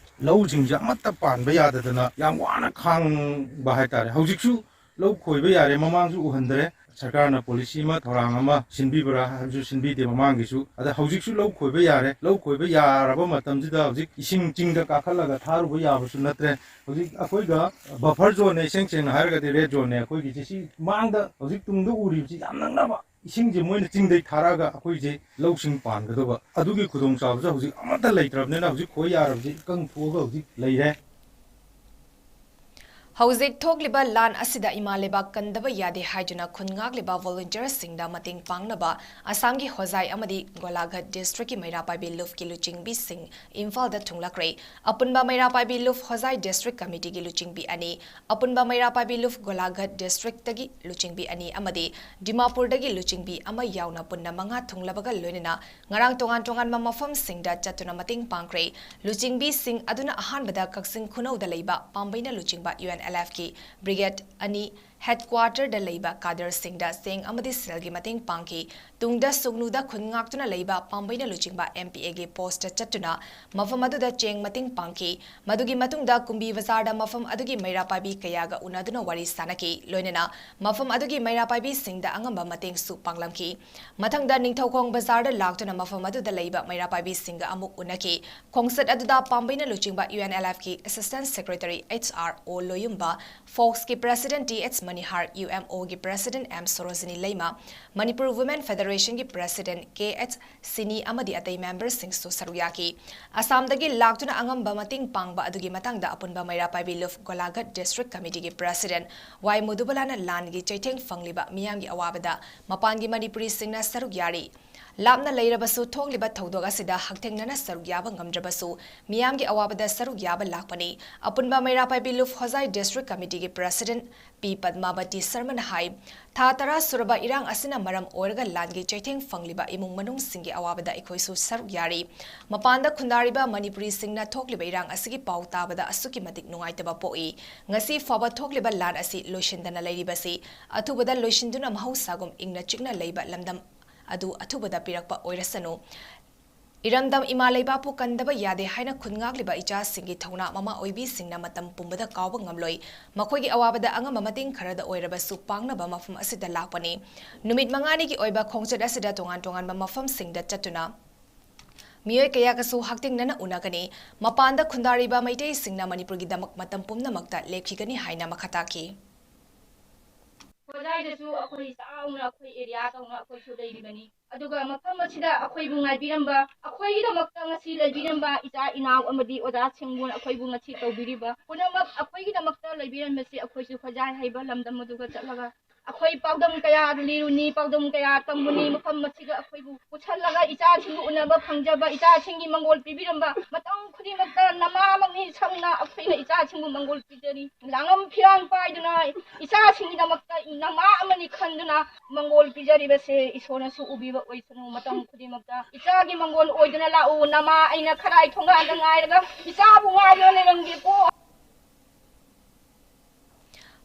ꯂꯧꯁꯤꯡꯁꯦ ꯑꯃꯠꯇ ꯄꯥꯟꯕ ꯌꯥꯗꯗꯅ ꯌꯥꯝ ꯋꯥꯅ ꯈꯥꯡꯕ ꯍꯥꯏ ꯇꯥꯔꯦ꯫ ꯍꯧꯖꯤꯛꯁꯨ ꯂꯧ ꯈꯣꯏꯕ ꯌꯥꯔꯦ, ꯃꯃꯥꯡꯁꯨ ꯎꯍꯟꯗ꯭ꯔꯦ꯫ ꯁꯔꯀꯥꯔꯅ ꯄꯣꯂꯤꯁꯤ ꯑꯃ, ꯊꯧꯔꯥꯡ ꯑꯃ ꯁꯤꯟꯕꯤꯕ꯭ꯔꯥ ꯍꯥꯏꯕꯁꯨ ꯁꯤꯟꯕꯤꯗꯦ ꯃꯃꯥꯡꯒꯤꯁꯨ꯫ ꯑꯗ ꯍꯧꯖꯤꯛꯁꯨ ꯂꯧ ꯈꯣꯏꯕ ꯌꯥꯔꯦ꯫ ꯂꯧ ꯈꯣꯏꯕ ꯌꯥꯔꯕ ꯃꯇꯝꯁꯤꯗ ꯍꯧꯖꯤꯛ ꯏꯁꯤꯡ ꯆꯤꯡꯗ ꯀꯥꯈꯠꯂꯒ ꯊꯥꯔꯨꯕ ꯌꯥꯕꯁꯨ ꯅꯠꯇ꯭ꯔꯦ꯫ ꯍꯧꯖꯤꯛ ꯑꯩꯈꯣꯏꯒ ꯕꯐꯔ ꯖꯣꯟꯅꯦ, ꯏꯁꯦꯡ ꯁꯦꯡꯅ ꯍꯥꯏꯔꯒꯗꯤ ꯔꯦꯗ ꯖꯣꯟꯅꯦ ꯑꯩꯈꯣꯏꯒꯤꯁꯦ꯫ ꯁꯤ ꯃꯥꯡꯗ ꯍꯧꯖꯤꯛ ꯇꯨꯡꯗ ꯎꯔꯤꯕꯁꯤ ꯌꯥꯝ ꯅꯛꯅꯕ ꯏꯁꯤꯡꯁꯦ ꯃꯣꯏꯅ ꯆꯤꯡꯗꯩ ꯊꯥꯔꯛꯑꯒ ꯑꯩꯈꯣꯏꯁꯦ ꯂꯧꯁꯤꯡ ꯄꯥꯟꯒꯗꯕ, ꯑꯗꯨꯒꯤ ꯈꯨꯗꯣꯡꯆꯥꯕꯁꯨ ꯍꯧꯖꯤꯛ ꯑꯃꯠꯇ ꯂꯩꯇ꯭ꯔꯕꯅꯤꯅ ꯍꯧꯖꯤꯛ ꯈꯣꯏ ꯌꯥꯔꯕꯁꯤ ꯏꯀꯪ ꯊꯣꯛꯑꯒ ꯍꯧꯖꯤꯛ ꯂꯩꯔꯦ꯫ ꯍꯧꯖꯤꯛ ꯊꯣꯛꯂꯤꯕ ꯂꯥꯟ ꯑꯁꯤꯗ ꯏꯃꯥ ꯂꯩꯕꯥꯛ ꯀꯟꯗꯕ ꯌꯥꯗꯦ ꯍꯥꯏꯗꯨꯅ ꯈꯨꯟ ꯉꯥꯛꯂꯤꯕ ꯚꯣꯂꯨꯟꯇꯤꯌꯔꯁꯤꯡꯗ ꯃꯇꯦꯡ ꯄꯥꯡꯅꯕ ꯑꯁꯥꯝꯒꯤ ꯍꯣꯖꯥꯏ ꯑꯃꯗꯤ ꯒꯣꯂꯥꯘꯠ ꯗꯤꯁꯇ꯭ꯔꯤꯛꯀꯤ ꯃꯩꯔꯥ ꯄꯥꯏꯕꯤ ꯂꯨꯐꯀꯤ ꯂꯨꯆꯤꯡꯕꯤꯁꯤꯡ ꯏꯝꯐꯥꯜꯗ ꯊꯨꯡꯂꯛꯈ꯭ꯔꯦ꯫ ꯑꯄꯨꯟꯕ ꯃꯩꯔꯥ ꯄꯥꯏꯕꯤ ꯂꯨꯐ ꯍꯣꯖꯥꯏ ꯗꯤꯁꯇ꯭ꯔꯤꯛ ꯀꯃꯤꯇꯤꯒꯤ ꯂꯨꯆꯤꯡꯕꯤ ꯑꯅꯤ, ꯑꯄꯨꯟꯕ ꯃꯩꯔꯥ ꯄꯥꯏꯕꯤ ꯂꯨꯐ ꯒꯣꯂꯥꯘꯠ ꯗꯤꯁꯇ꯭ꯔꯤꯛꯇꯒꯤ ꯂꯨꯆꯤꯡꯕꯤ ꯑꯅꯤ ꯑꯃꯗꯤ ꯗꯤꯃꯥꯄꯨꯔꯗꯒꯤ ꯂꯨꯆꯤꯡꯕꯤ ꯑꯃ ꯌꯥꯎꯅ ꯄꯨꯟꯅ ꯃꯉꯥ ꯊꯨꯡꯂꯕꯒ ꯂꯣꯏꯅꯅ ꯉꯔꯥꯡ ꯇꯣꯉꯥꯟ ꯇꯣꯉꯥꯟꯕ ꯃꯐꯝꯁꯤꯡꯗ ꯆꯠꯇꯨꯅ ꯃꯇꯦꯡ ꯄꯥꯡꯈ꯭ꯔꯦ꯫ ꯂꯨꯆꯤꯡꯕꯤꯁꯤꯡ ꯑꯗꯨꯅ ꯑꯍꯥꯟꯕꯗ ꯀꯛꯆꯤꯡ ꯈꯨꯅꯧꯗ ꯂꯩꯕ ꯄꯥꯝꯕꯩꯅ ꯂꯨꯆꯤꯡꯕ ꯌꯨ ꯑꯦꯟ ꯑꯦꯜ ꯑꯦꯐꯀꯤ ꯕ꯭ꯔꯤꯒꯦꯗ ꯑꯅꯤ ꯍꯦꯗꯀ꯭ꯋꯥꯇꯔꯗ ꯂꯩꯕ ꯀꯥꯗꯔꯁꯤꯡꯗ ꯆꯦꯡ ꯑꯃꯗꯤ ꯁꯦꯜꯒꯤ ꯃꯇꯦꯡ ꯄꯥꯡꯈꯤ꯫ ꯇꯨꯡꯗ ꯁꯨꯒꯅꯨꯗ ꯈꯨꯟ ꯉꯥꯛꯇꯨꯅ ꯂꯩꯕ ꯄꯥꯝꯕꯩꯅ ꯂꯨꯆꯤꯡꯕ ꯑꯦꯝ ꯄꯤ ꯑꯦꯒꯤ ꯄꯣꯁꯇ ꯆꯠꯇꯨꯅ ꯃꯐꯝ ꯑꯗꯨꯗ ꯆꯦꯡ ꯃꯇꯦꯡ ꯄꯥꯡꯈꯤ꯫ ꯃꯗꯨꯒꯤ ꯃꯇꯨꯡꯗ ꯀꯨꯝꯕꯤ ꯕꯖꯥꯔꯗ ꯃꯐꯝ ꯑꯗꯨꯒꯤ ꯃꯩꯔꯥ ꯄꯥꯏꯕꯤ ꯀꯌꯥꯒ ꯎꯅꯗꯨꯅ ꯋꯥꯔꯤ ꯁꯥꯅꯈꯤ꯫ ꯂꯣꯏꯅꯅ ꯃꯐꯝ ꯑꯗꯨꯒꯤ ꯃꯩꯔꯥ ꯄꯥꯏꯕꯤꯁꯤꯡꯗ ꯑꯉꯝꯕ ꯃꯇꯦꯡꯁꯨ ꯄꯥꯡꯂꯝꯈꯤ꯫ ꯃꯊꯪꯗ ꯅꯤꯡꯊꯧꯈꯣꯡ ꯕꯖꯥꯔꯗ ꯂꯥꯛꯇꯨꯅ ꯃꯐꯝ ꯑꯗꯨꯗ ꯂꯩꯕ ꯃꯩꯔꯥ ꯄꯥꯏꯕꯤꯁꯤꯡꯒ ꯑꯃꯨꯛ ꯎꯅꯈꯤ꯫ ꯈꯣꯡꯆꯠ ꯑꯗꯨꯗ ꯄꯥꯝꯕꯩꯅ ꯂꯨꯆꯤꯡꯕ ꯌꯨ ꯑꯦꯟ ꯑꯦꯜ ꯑꯦꯐꯀꯤ assistant secretary H R O ꯂꯣꯌꯨꯝꯕ, ꯐꯣꯛꯁꯀꯤ president T H Manihar, U M ꯑꯣꯒꯤ president M Sorojini Leima, Manipur women ꯐꯦꯗꯔꯦꯁꯟꯒꯤ ꯄ꯭ꯔꯦꯁꯤꯗꯦꯟꯠ ꯀꯦ ꯑꯩꯆ ꯁꯤꯅꯤ ꯑꯃꯗꯤ ꯑꯇꯩ ꯃꯦꯝꯕꯔꯁꯤꯡꯁꯨ ꯁꯔꯨꯛ ꯌꯥꯈꯤ꯫ ꯑꯁꯥꯝꯗꯒꯤ ꯂꯥꯛꯇꯨꯅ ꯑꯉꯝꯕ ꯃꯇꯦꯡ ꯄꯥꯡꯕ ꯑꯗꯨꯒꯤ ꯃꯇꯥꯡꯗ ꯑꯄꯨꯟꯕ ꯃꯩꯔꯥ ꯄꯥꯏꯕꯤ ꯂꯨꯐ ꯒꯣꯂꯥꯘꯠ ꯗꯤꯁꯇ꯭ꯔꯤꯛ ꯀꯃꯤꯇꯤꯒꯤ ꯄ꯭ꯔꯦꯁꯤꯗꯦꯟꯠ ꯋꯥꯏ ꯃꯨꯗꯨꯕꯂꯥꯅ ꯂꯥꯟꯒꯤ ꯆꯩꯊꯦꯡ ꯐꯪꯂꯤꯕ ꯃꯤꯌꯥꯝꯒꯤ ꯑꯋꯥꯕꯗ ꯃꯄꯥꯟꯒꯤ ꯃꯅꯤꯄꯨꯔꯤꯁꯤꯡꯅ ꯁꯔꯨꯛ ꯌꯥꯔꯤ꯫ ꯂꯥꯞꯅ ꯂꯩꯔꯕꯁꯨ ꯊꯣꯛꯂꯤꯕ ꯊꯧꯗꯣꯛ ꯑꯁꯤꯗ ꯍꯛꯊꯦꯡꯅꯅ ꯁꯔꯨꯛ ꯌꯥꯕ ꯉꯝꯗ꯭ꯔꯕꯁꯨ ꯃꯤꯌꯥꯝꯒꯤ ꯑꯋꯥꯕꯗ ꯁꯔꯨꯛ ꯌꯥꯕ ꯂꯥꯛꯄꯅꯤ꯫ ꯑꯄꯨꯟꯕ ꯃꯩꯔꯥ ꯄꯥꯏꯕꯤ ꯂꯨꯞ ꯍꯣꯖꯥꯏ ꯗꯤꯁꯇ꯭ꯔꯤꯛ ꯀꯃꯤꯇꯤꯒꯤ ꯄ꯭ꯔꯦꯁꯤꯗꯦꯟꯠ ꯄꯤ ꯄꯗꯃꯥꯕꯇꯤ ꯁꯔꯃꯅ ꯍꯥꯏ, ꯊꯥ ꯇꯔꯥ ꯁꯨꯔꯕ ꯏꯔꯥꯡ ꯑꯁꯤꯅ ꯃꯔꯝ ꯑꯣꯏꯔꯒ ꯂꯥꯟꯒꯤ ꯆꯩꯊꯦꯡ ꯐꯪꯂꯤꯕ ꯏꯃꯨꯡ ꯃꯅꯨꯡꯁꯤꯡꯒꯤ ꯑꯋꯥꯕꯗ ꯑꯩꯈꯣꯏꯁꯨ ꯁꯔꯨꯛ ꯌꯥꯔꯤ꯫ ꯃꯄꯥꯟꯗ ꯈꯨꯟꯗꯥꯔꯤꯕ ꯃꯅꯤꯄꯨꯔꯤꯁꯤꯡꯅ ꯊꯣꯛꯂꯤꯕ ꯏꯔꯥꯡ ꯑꯁꯤꯒꯤ ꯄꯥꯎ ꯇꯥꯕꯗ ꯑꯁꯨꯛꯀꯤ ꯃꯇꯤꯛ ꯅꯨꯡꯉꯥꯏꯇꯕ ꯄꯣꯛꯏ꯫ ꯉꯁꯤ ꯐꯥꯎꯕ ꯊꯣꯛꯂꯤꯕ ꯂꯥꯟ ꯑꯁꯤ ꯂꯣꯏꯁꯤꯟꯗꯅ ꯂꯩꯔꯤꯕꯁꯤ ꯑꯊꯨꯕꯗ ꯂꯣꯏꯁꯤꯟꯗꯨꯅ ꯃꯍꯧꯁꯥꯒꯨꯝ ꯏꯪꯅ ꯆꯤꯛꯅ ꯂꯩꯕ ꯂꯝꯗꯝ ꯑꯗꯨ ꯑꯊꯨꯕꯗ ꯄꯤꯔꯛꯄ ꯑꯣꯏꯔꯁꯅꯨ꯫ ꯏꯔꯝꯗꯝ ꯏꯃꯥ ꯂꯩꯕꯥꯛꯄꯨ ꯀꯟꯗꯕ ꯌꯥꯗꯦ ꯍꯥꯏꯅ ꯈꯨꯟ ꯉꯥꯛꯂꯤꯕ ꯏꯆꯥꯁꯤꯡꯒꯤ ꯊꯧꯅꯥ ꯃꯃꯥ ꯑꯣꯏꯕꯤꯁꯤꯡꯅ ꯃꯇꯝ ꯄꯨꯝꯕꯗ ꯀꯥꯎꯕ ꯉꯝꯂꯣꯏ꯫ ꯃꯈꯣꯏꯒꯤ ꯑꯋꯥꯕꯗ ꯑꯉꯝꯕ ꯃꯇꯦꯡ ꯈꯔꯗ ꯑꯣꯏꯔꯕꯁꯨ ꯄꯥꯡꯅꯕ ꯃꯐꯝ ꯑꯁꯤꯗ ꯂꯥꯛꯄꯅꯤ꯫ ꯅꯨꯃꯤꯠ ꯃꯉꯥꯅꯤꯒꯤ ꯑꯣꯏꯕ ꯈꯣꯡꯆꯠ ꯑꯁꯤꯗ ꯇꯣꯉꯥꯟ ꯇꯣꯉꯥꯟꯕ ꯃꯐꯝꯁꯤꯡꯗ ꯆꯠꯇꯨꯅ ꯃꯤꯑꯣꯏ ꯀꯌꯥꯒꯁꯨ ꯍꯛꯊꯦꯡꯅꯅ ꯎꯅꯒꯅꯤ꯫ ꯃꯄꯥꯟꯗ ꯈꯨꯟꯗꯥꯔꯤꯕ ꯃꯩꯇꯩꯁꯤꯡꯅ ꯃꯅꯤꯄꯨꯔꯒꯤꯗꯃꯛ ꯃꯇꯝ ꯄꯨꯝꯅꯃꯛꯇ ꯂꯦꯞꯈꯤꯒꯅꯤ ꯍꯥꯏꯅ ꯃꯈꯥ ꯇꯥꯈꯤ꯫ ꯍꯣꯖꯥꯏꯗꯁꯨ ꯑꯩꯈꯣꯏ ꯆꯥꯎꯅ ꯑꯩꯈꯣꯏ ꯑꯦꯔꯤꯌꯥ ꯇꯧꯅ ꯑꯩꯈꯣꯏꯁꯨ ꯂꯩꯔꯤꯕꯅꯤ꯫ ꯑꯗꯨꯒ ꯃꯐꯝ ꯑꯁꯤꯗ ꯑꯩꯈꯣꯏꯕꯨ ꯉꯥꯏꯕꯤꯔꯝꯕ, ꯑꯩꯈꯣꯏꯒꯤꯗꯃꯛꯇ ꯉꯁꯤ ꯂꯩꯕꯤꯔꯝꯕ ꯏꯆꯥ ꯏꯅꯥꯎ ꯑꯃꯗꯤ ꯑꯣꯖꯥꯁꯤꯡꯕꯨ ꯑꯩꯈꯣꯏꯕꯨ ꯉꯁꯤ ꯇꯧꯕꯤꯔꯤꯕ ꯄꯨꯝꯅꯃꯛ ꯑꯩꯈꯣꯏꯒꯤꯗꯃꯛꯇ ꯂꯩꯕꯤꯔꯝꯕꯁꯤ ꯑꯩꯈꯣꯏꯁꯨ ꯍꯣꯖꯥꯏ ꯍꯥꯏꯕ ꯂꯝꯗꯝ ꯑꯗꯨꯒ ꯆꯠꯂꯒ ꯑꯩꯈꯣꯏ ꯄꯥꯎꯗꯝ ꯀꯌꯥ ꯂꯤꯔꯨꯅꯤ, ꯄꯥꯎꯗꯝ ꯀꯌꯥ ꯇꯝꯃꯨꯅꯤ꯫ ꯃꯐꯝ ꯑꯁꯤꯗ ꯑꯩꯈꯣꯏꯕꯨ ꯄꯨꯁꯜꯂꯒ ꯏꯆꯥꯁꯤꯡꯕꯨ ꯎꯅꯕ ꯐꯪꯖꯕ, ꯏꯆꯥꯁꯤꯡꯒꯤ ꯃꯪꯒꯣꯜ ꯄꯤꯕꯤꯔꯝꯕ ꯃꯇꯝ ꯈꯨꯗꯤꯡꯃꯛꯇ ꯅꯃꯥꯃꯛꯅꯤ ꯁꯝꯅ ꯑꯩꯈꯣꯏꯅ ꯏꯆꯥꯁꯤꯡꯕꯨ ꯃꯪꯒꯣꯜ ꯄꯤꯖꯔꯤ꯫ ꯂꯥꯡꯉꯝ ꯐꯤꯔꯥꯡ ꯄꯥꯏꯗꯨꯅ ꯏꯆꯥꯁꯤꯡꯒꯤꯗꯃꯛꯇ ꯅꯃꯥ ꯑꯃꯅꯤ ꯈꯟꯗꯨꯅ ꯃꯪꯒꯣꯜ ꯄꯤꯖꯔꯤꯕꯁꯦ ꯏꯁꯣꯔꯅꯁꯨ ꯎꯕꯤꯕ ꯑꯣꯏꯁꯅꯨ꯫ ꯃꯇꯝ ꯈꯨꯗꯤꯡꯃꯛꯇ ꯏꯆꯥꯒꯤ ꯃꯪꯒꯣꯜ ꯑꯣꯏꯗꯨꯅ ꯂꯥꯛꯎ꯫ ꯅꯃꯥ ꯑꯩꯅ ꯈꯔꯥꯏ ꯊꯣꯡꯒꯥꯟꯗ ꯉꯥꯏꯔꯒ ꯏꯆꯥꯕꯨ ꯉꯥꯏꯗꯨꯅ ꯂꯩꯔꯝꯒꯦꯀꯣ꯫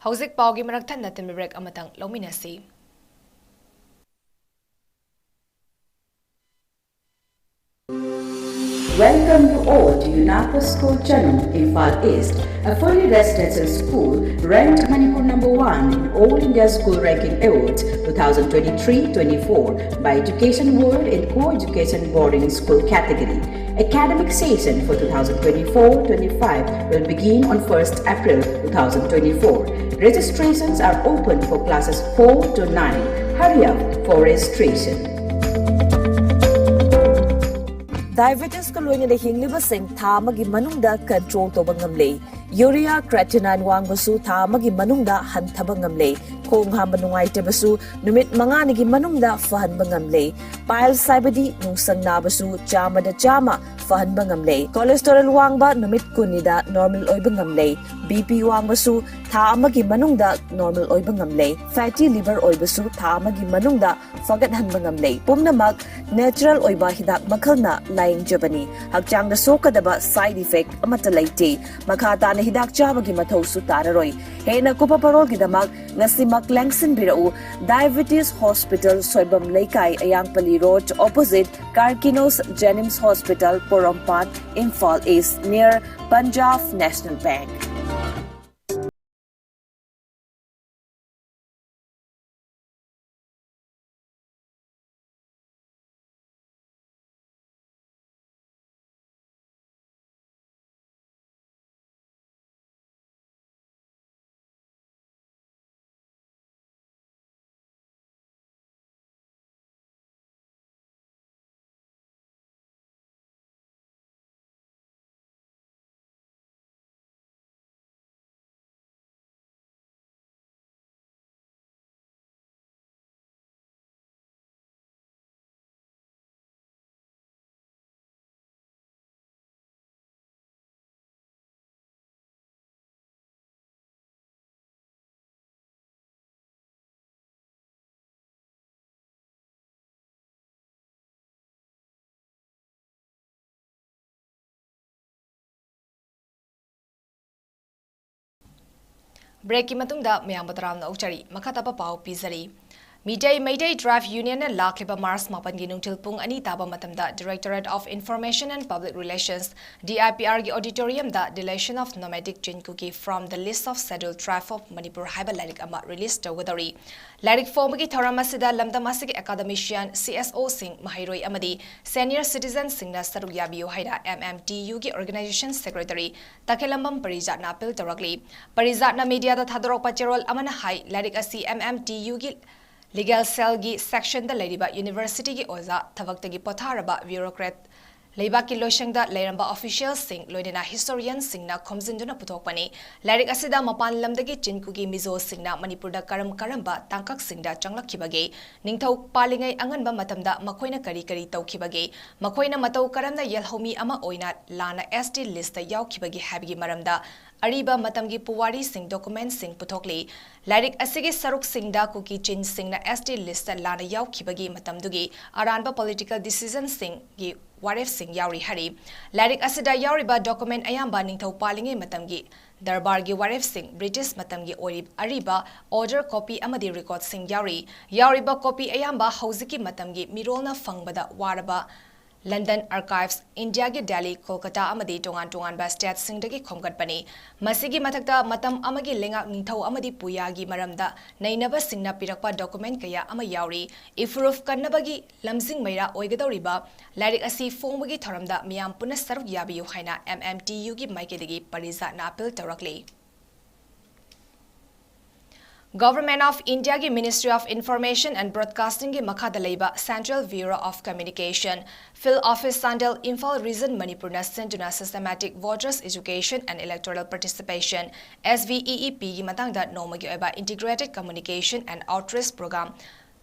ꯍꯧꯖꯤꯛ ꯄꯥꯎꯒꯤ ꯃꯔꯛ ꯊꯠꯅ ꯇꯤꯟꯕ ꯕ꯭ꯔꯦꯛ ꯑꯃꯇꯪ ꯂꯧꯃꯤꯟꯅꯁꯤ꯫ Welcome you all to UNAPO School Channel, Imphal East, a fully residential school ranked Manipur number one in All India School Ranking Awards two thousand twenty-three twenty-four by Education World in Co-Education Boarding School category. Academic session for two thousand twenty-four twenty-five will begin on first April two thousand twenty-four. Registrations are open for classes four to nine. Hurry up for registration. ꯗꯥꯏꯕꯦꯇꯤꯁꯀ ꯂꯣꯏꯅꯅ ꯍꯤꯡꯂꯤꯕꯁꯤꯡ ꯊꯥ ꯑꯃꯒꯤ ꯃꯅꯨꯡꯗ ꯀꯟꯇ꯭ꯔꯣꯜ ꯇꯧꯕ ꯉꯝꯂꯦ꯫ Urea creatinine ꯋꯥꯡꯕꯁꯨ ꯊꯥ ꯑꯃꯒꯤ ꯃꯅꯨꯡꯗ ꯍꯟꯊꯕ ꯉꯝꯂꯦ꯫ ꯈꯣꯡ ꯍꯥꯝꯕ ꯅꯨꯡꯉꯥꯏꯇꯕꯁꯨ ꯅꯨꯃꯤꯠ ꯃꯉꯥꯅꯤꯒꯤ ꯃꯅꯨꯡꯗ ꯐꯍꯟꯕ ꯉꯝꯂꯦ꯫ Piles ꯍꯥꯏꯕꯗꯤ ꯅꯨꯡꯁꯪ ꯅꯥꯕꯁꯨ ꯆꯥꯝꯃꯗ ꯆꯥꯝꯃ ꯐꯍꯟꯕ ꯉꯝꯂꯦ꯫ Cholesterol ꯋꯥꯡꯕ ꯅꯨꯃꯤꯠ ꯀꯨꯟꯅꯤꯗ normal ꯑꯣꯏꯕ ꯉꯝꯂꯦ꯫ BP ꯋꯥꯡꯕꯁꯨ ꯊꯥ ꯑꯃꯒꯤ ꯃꯅꯨꯡꯗ normal ꯑꯣꯏꯕ ꯉꯝꯂꯦ꯫ Fatty liver ꯑꯣꯏꯕꯁꯨ ꯊꯥ ꯑꯃꯒꯤ ꯃꯅꯨꯡꯗ ꯐꯒꯠꯍꯟꯕ ꯉꯝꯂꯦ꯫ ꯄꯨꯝꯅꯃꯛ natural ꯑꯣꯏꯕ ꯍꯤꯗꯥꯛ ꯃꯈꯜꯅ ꯂꯥꯌꯦꯡꯖꯕꯅꯤ꯫ ꯍꯛꯆꯥꯡꯗ ꯁꯣꯛꯀꯗꯕ side effect ꯑꯃꯠꯇ ꯂꯩꯇꯦ꯫ ꯃꯈꯥ ꯇꯥꯅ ꯍꯤꯗꯥꯛ ꯆꯥꯕꯒꯤ ꯃꯊꯧꯁꯨ ꯇꯥꯔꯔꯣꯏ꯫ ꯍꯦꯟꯅ ꯀꯨꯞꯄ ꯄꯔꯣꯜꯒꯤꯗꯃꯛ ꯉꯁꯤꯃꯛ ꯂꯦꯡꯁꯤꯟꯕꯤꯔꯛꯎ꯫ Diabetes Hospital, ꯁꯣꯏꯕꯝ ꯂꯩꯀꯥꯏ, ꯑꯌꯥꯡꯄꯜꯂꯤ Road, opposite Karkinos Jenims Hospital, ꯄꯣꯔꯣꯝꯄꯥꯠ, Imphal East, near Punjab National Bank꯫ Breakꯀꯤ ꯃꯇꯨꯡꯗ ꯃꯌꯥꯝꯕꯨ ꯇꯔꯥꯝꯅ ꯑꯣꯛꯆꯔꯤ꯫ ꯃꯈꯥ ꯇꯥꯕ ꯄꯥꯎ ꯄꯤꯖꯔꯤ꯫ ꯃꯤꯇꯩ ꯃꯩꯇꯩ Tribe Unionꯅ ꯂꯥꯛꯂꯤꯕ March ꯃꯥꯄꯟꯒꯤ ꯅꯨꯡꯊꯤꯜ ꯄꯨꯡ ꯑꯅꯤ ꯇꯥꯕ ꯃꯇꯝꯗ Directorate of Information and Public Relations, DIPRꯒꯤ auditoriumꯗ Deletion of Nomadic Chin Kuki from the List of Scheduled Tribe of Manipur ꯍꯥꯏꯕ ꯂꯥꯏꯔꯤꯛ ꯑꯃ release ꯇꯧꯒꯗꯧꯔꯤ꯫ ꯂꯥꯏꯔꯤꯛ ꯐꯣꯡꯕꯒꯤ ꯊꯧꯔꯝ ꯑꯁꯤꯗ ꯂꯝꯗꯝ ꯑꯁꯤꯒꯤ academician, CSOꯁꯤꯡ, ꯃꯍꯩꯔꯣꯏ ꯑꯃꯗꯤ senior citizenꯁꯤꯡꯅ ꯁꯔꯨꯛ ꯌꯥꯕꯤꯌꯨ ꯍꯥꯏꯅ MMTUꯒꯤ organization secretary ꯇꯈꯦꯂꯝꯕꯝ ꯄꯔꯤꯖꯥꯠꯅ appeal ꯇꯧꯔꯛꯂꯤ꯫ ꯄꯔꯤꯖꯥꯠꯅ mediaꯗ ꯊꯥꯗꯣꯔꯛꯄ ꯆꯦꯔꯣꯜ ꯑꯃꯅ ꯍꯥꯏ, ꯂꯥꯏꯔꯤꯛ ꯑꯁꯤ MMTUꯒꯤ legal cellꯒꯤ sectionꯗ ꯂꯩꯔꯤꯕ universityꯒꯤ ꯑꯣꯖꯥ, ꯊꯕꯛꯇꯒꯤ ꯄꯣꯊꯥꯔꯕ bureaucrat ꯂꯩꯕꯥꯛꯀꯤ ꯂꯣꯏꯁꯪꯗ ꯂꯩꯔꯝꯕ officialꯁꯤꯡ ꯂꯣꯏꯅꯅ historianꯁꯤꯡꯅ ꯈꯣꯝꯖꯤꯟꯗꯨꯅ ꯄꯨꯊꯣꯛꯄꯅꯤ꯫ ꯂꯥꯏꯔꯤꯛ ꯑꯁꯤꯗ ꯃꯄꯥꯟ ꯂꯝꯗꯒꯤ ꯆꯤꯟ ꯀꯨꯀꯤ ꯃꯤꯖꯣꯁꯤꯡꯅ ꯃꯅꯤꯄꯨꯔꯗ ꯀꯔꯝ ꯀꯔꯝꯕ ꯇꯥꯡꯀꯛꯁꯤꯡꯗ ꯆꯪꯂꯛꯈꯤꯕꯒꯦ, ꯅꯤꯡꯊꯧ ꯄꯥꯜꯂꯤꯉꯩ ꯑꯉꯟꯕ ꯃꯇꯝꯗ ꯃꯈꯣꯏꯅ ꯀꯔꯤ ꯀꯔꯤ ꯇꯧꯈꯤꯕꯒꯦ, ꯃꯈꯣꯏꯅ ꯃꯇꯧ ꯀꯔꯝꯅ ꯌꯦꯜꯍꯧꯃꯤ ꯑꯃ ꯑꯣꯏꯅ ꯂꯥꯟꯅ S T listꯇ ꯌꯥꯎꯈꯤꯕꯒꯦ ꯍꯥꯏꯕꯒꯤ ꯃꯔꯝꯗ ꯑꯔꯤꯕ ꯃꯇꯝꯒꯤ ꯄꯨꯋꯥꯔꯤꯁꯤꯡ, documentꯁꯤꯡ ꯄꯨꯊꯣꯛꯂꯤ꯫ ꯂꯥꯏꯔꯤꯛ ꯑꯁꯤꯒꯤ ꯁꯔꯨꯛꯁꯤꯡꯗ ꯀꯨꯀꯤ ꯆꯤꯟꯁꯤꯡꯅ S T listꯇ ꯂꯥꯟꯅ ꯌꯥꯎꯈꯤꯕꯒꯤ ꯃꯇꯝꯗꯨꯒꯤ ꯑꯔꯥꯟꯕ political decisionꯁꯤꯡꯒꯤ ꯋꯥꯔꯦꯞꯁꯤꯡ ꯌꯥꯎꯔꯤ ꯍꯥꯏꯔꯤ꯫ ꯂꯥꯏꯔꯤꯛ ꯑꯁꯤꯗ ꯌꯥꯎꯔꯤꯕ document ꯑꯌꯥꯝꯕ ꯅꯤꯡꯊꯧ ꯄꯥꯜꯂꯤꯉꯩ ꯃꯇꯝꯒꯤ ꯗꯔꯕꯥꯔꯒꯤ ꯋꯥꯔꯦꯞꯁꯤꯡ, British ꯃꯇꯝꯒꯤ ꯑꯣꯏꯔꯤꯕ ꯑꯔꯤꯕ order copy ꯑꯃꯗꯤ recordꯁꯤꯡ ꯌꯥꯎꯔꯤ꯫ ꯌꯥꯎꯔꯤꯕ copy ꯑꯌꯥꯝꯕ ꯍꯧꯖꯤꯛꯀꯤ ꯃꯇꯝꯒꯤ ꯃꯤꯔꯣꯜꯅ ꯐꯪꯕꯗ ꯋꯥꯔꯕ London Archives, ꯏꯟꯗꯤꯌꯥꯒꯤ ꯗꯦꯜꯂꯤ, ꯀꯣꯜꯀꯇꯥ ꯑꯃꯗꯤ ꯇꯣꯉꯥꯟ ꯇꯣꯉꯥꯟꯕ stateꯁꯤꯡꯗꯒꯤ ꯈꯣꯝꯒꯠꯄꯅꯤ꯫ ꯃꯁꯤꯒꯤ ꯃꯊꯛꯇ ꯃꯇꯝ ꯑꯃꯒꯤ ꯂꯩꯉꯥꯛ ꯅꯤꯡꯊꯧ ꯑꯃꯗꯤ ꯄꯨꯌꯥꯒꯤ ꯃꯔꯝꯗ ꯅꯩꯅꯕꯁꯤꯡꯅ ꯄꯤꯔꯛꯄ document ꯀꯌꯥ ꯑꯃ ꯌꯥꯎꯔꯤ꯫ ꯏꯐꯨꯔꯨꯞ ꯀꯟꯅꯕꯒꯤ ꯂꯝꯖꯤꯡ ꯃꯩꯔꯥ ꯑꯣꯏꯒꯗꯧꯔꯤꯕ ꯂꯥꯏꯔꯤꯛ ꯑꯁꯤ ꯐꯣꯡꯕꯒꯤ ꯊꯧꯔꯝꯗ ꯃꯤꯌꯥꯝ ꯄꯨꯟꯅ ꯁꯔꯨꯛ ꯌꯥꯕꯤꯌꯨ ꯍꯥꯏꯅ M M T Uꯒꯤ ꯃꯥꯏꯀꯩꯗꯒꯤ ꯄꯔꯤꯖꯥꯠꯅ appeal ꯇꯧꯔꯛꯂꯤ꯫ Government of Indiaꯒꯤ Ministry of Information and Broadcastingꯒꯤ ꯃꯈꯥꯗ ꯂꯩꯕ Central Bureau of Communication, Field Office Chandel, Imphal Region, ꯃꯅꯤꯄꯨꯔꯅ ꯁꯤꯟꯗꯨꯅ systematic voters education and electoral participation, S V E E Pꯒꯤ ꯃꯇꯥꯡꯗ ꯅꯣꯡꯃꯒꯤ ꯑꯣꯏꯕ integrated communication and outreach program,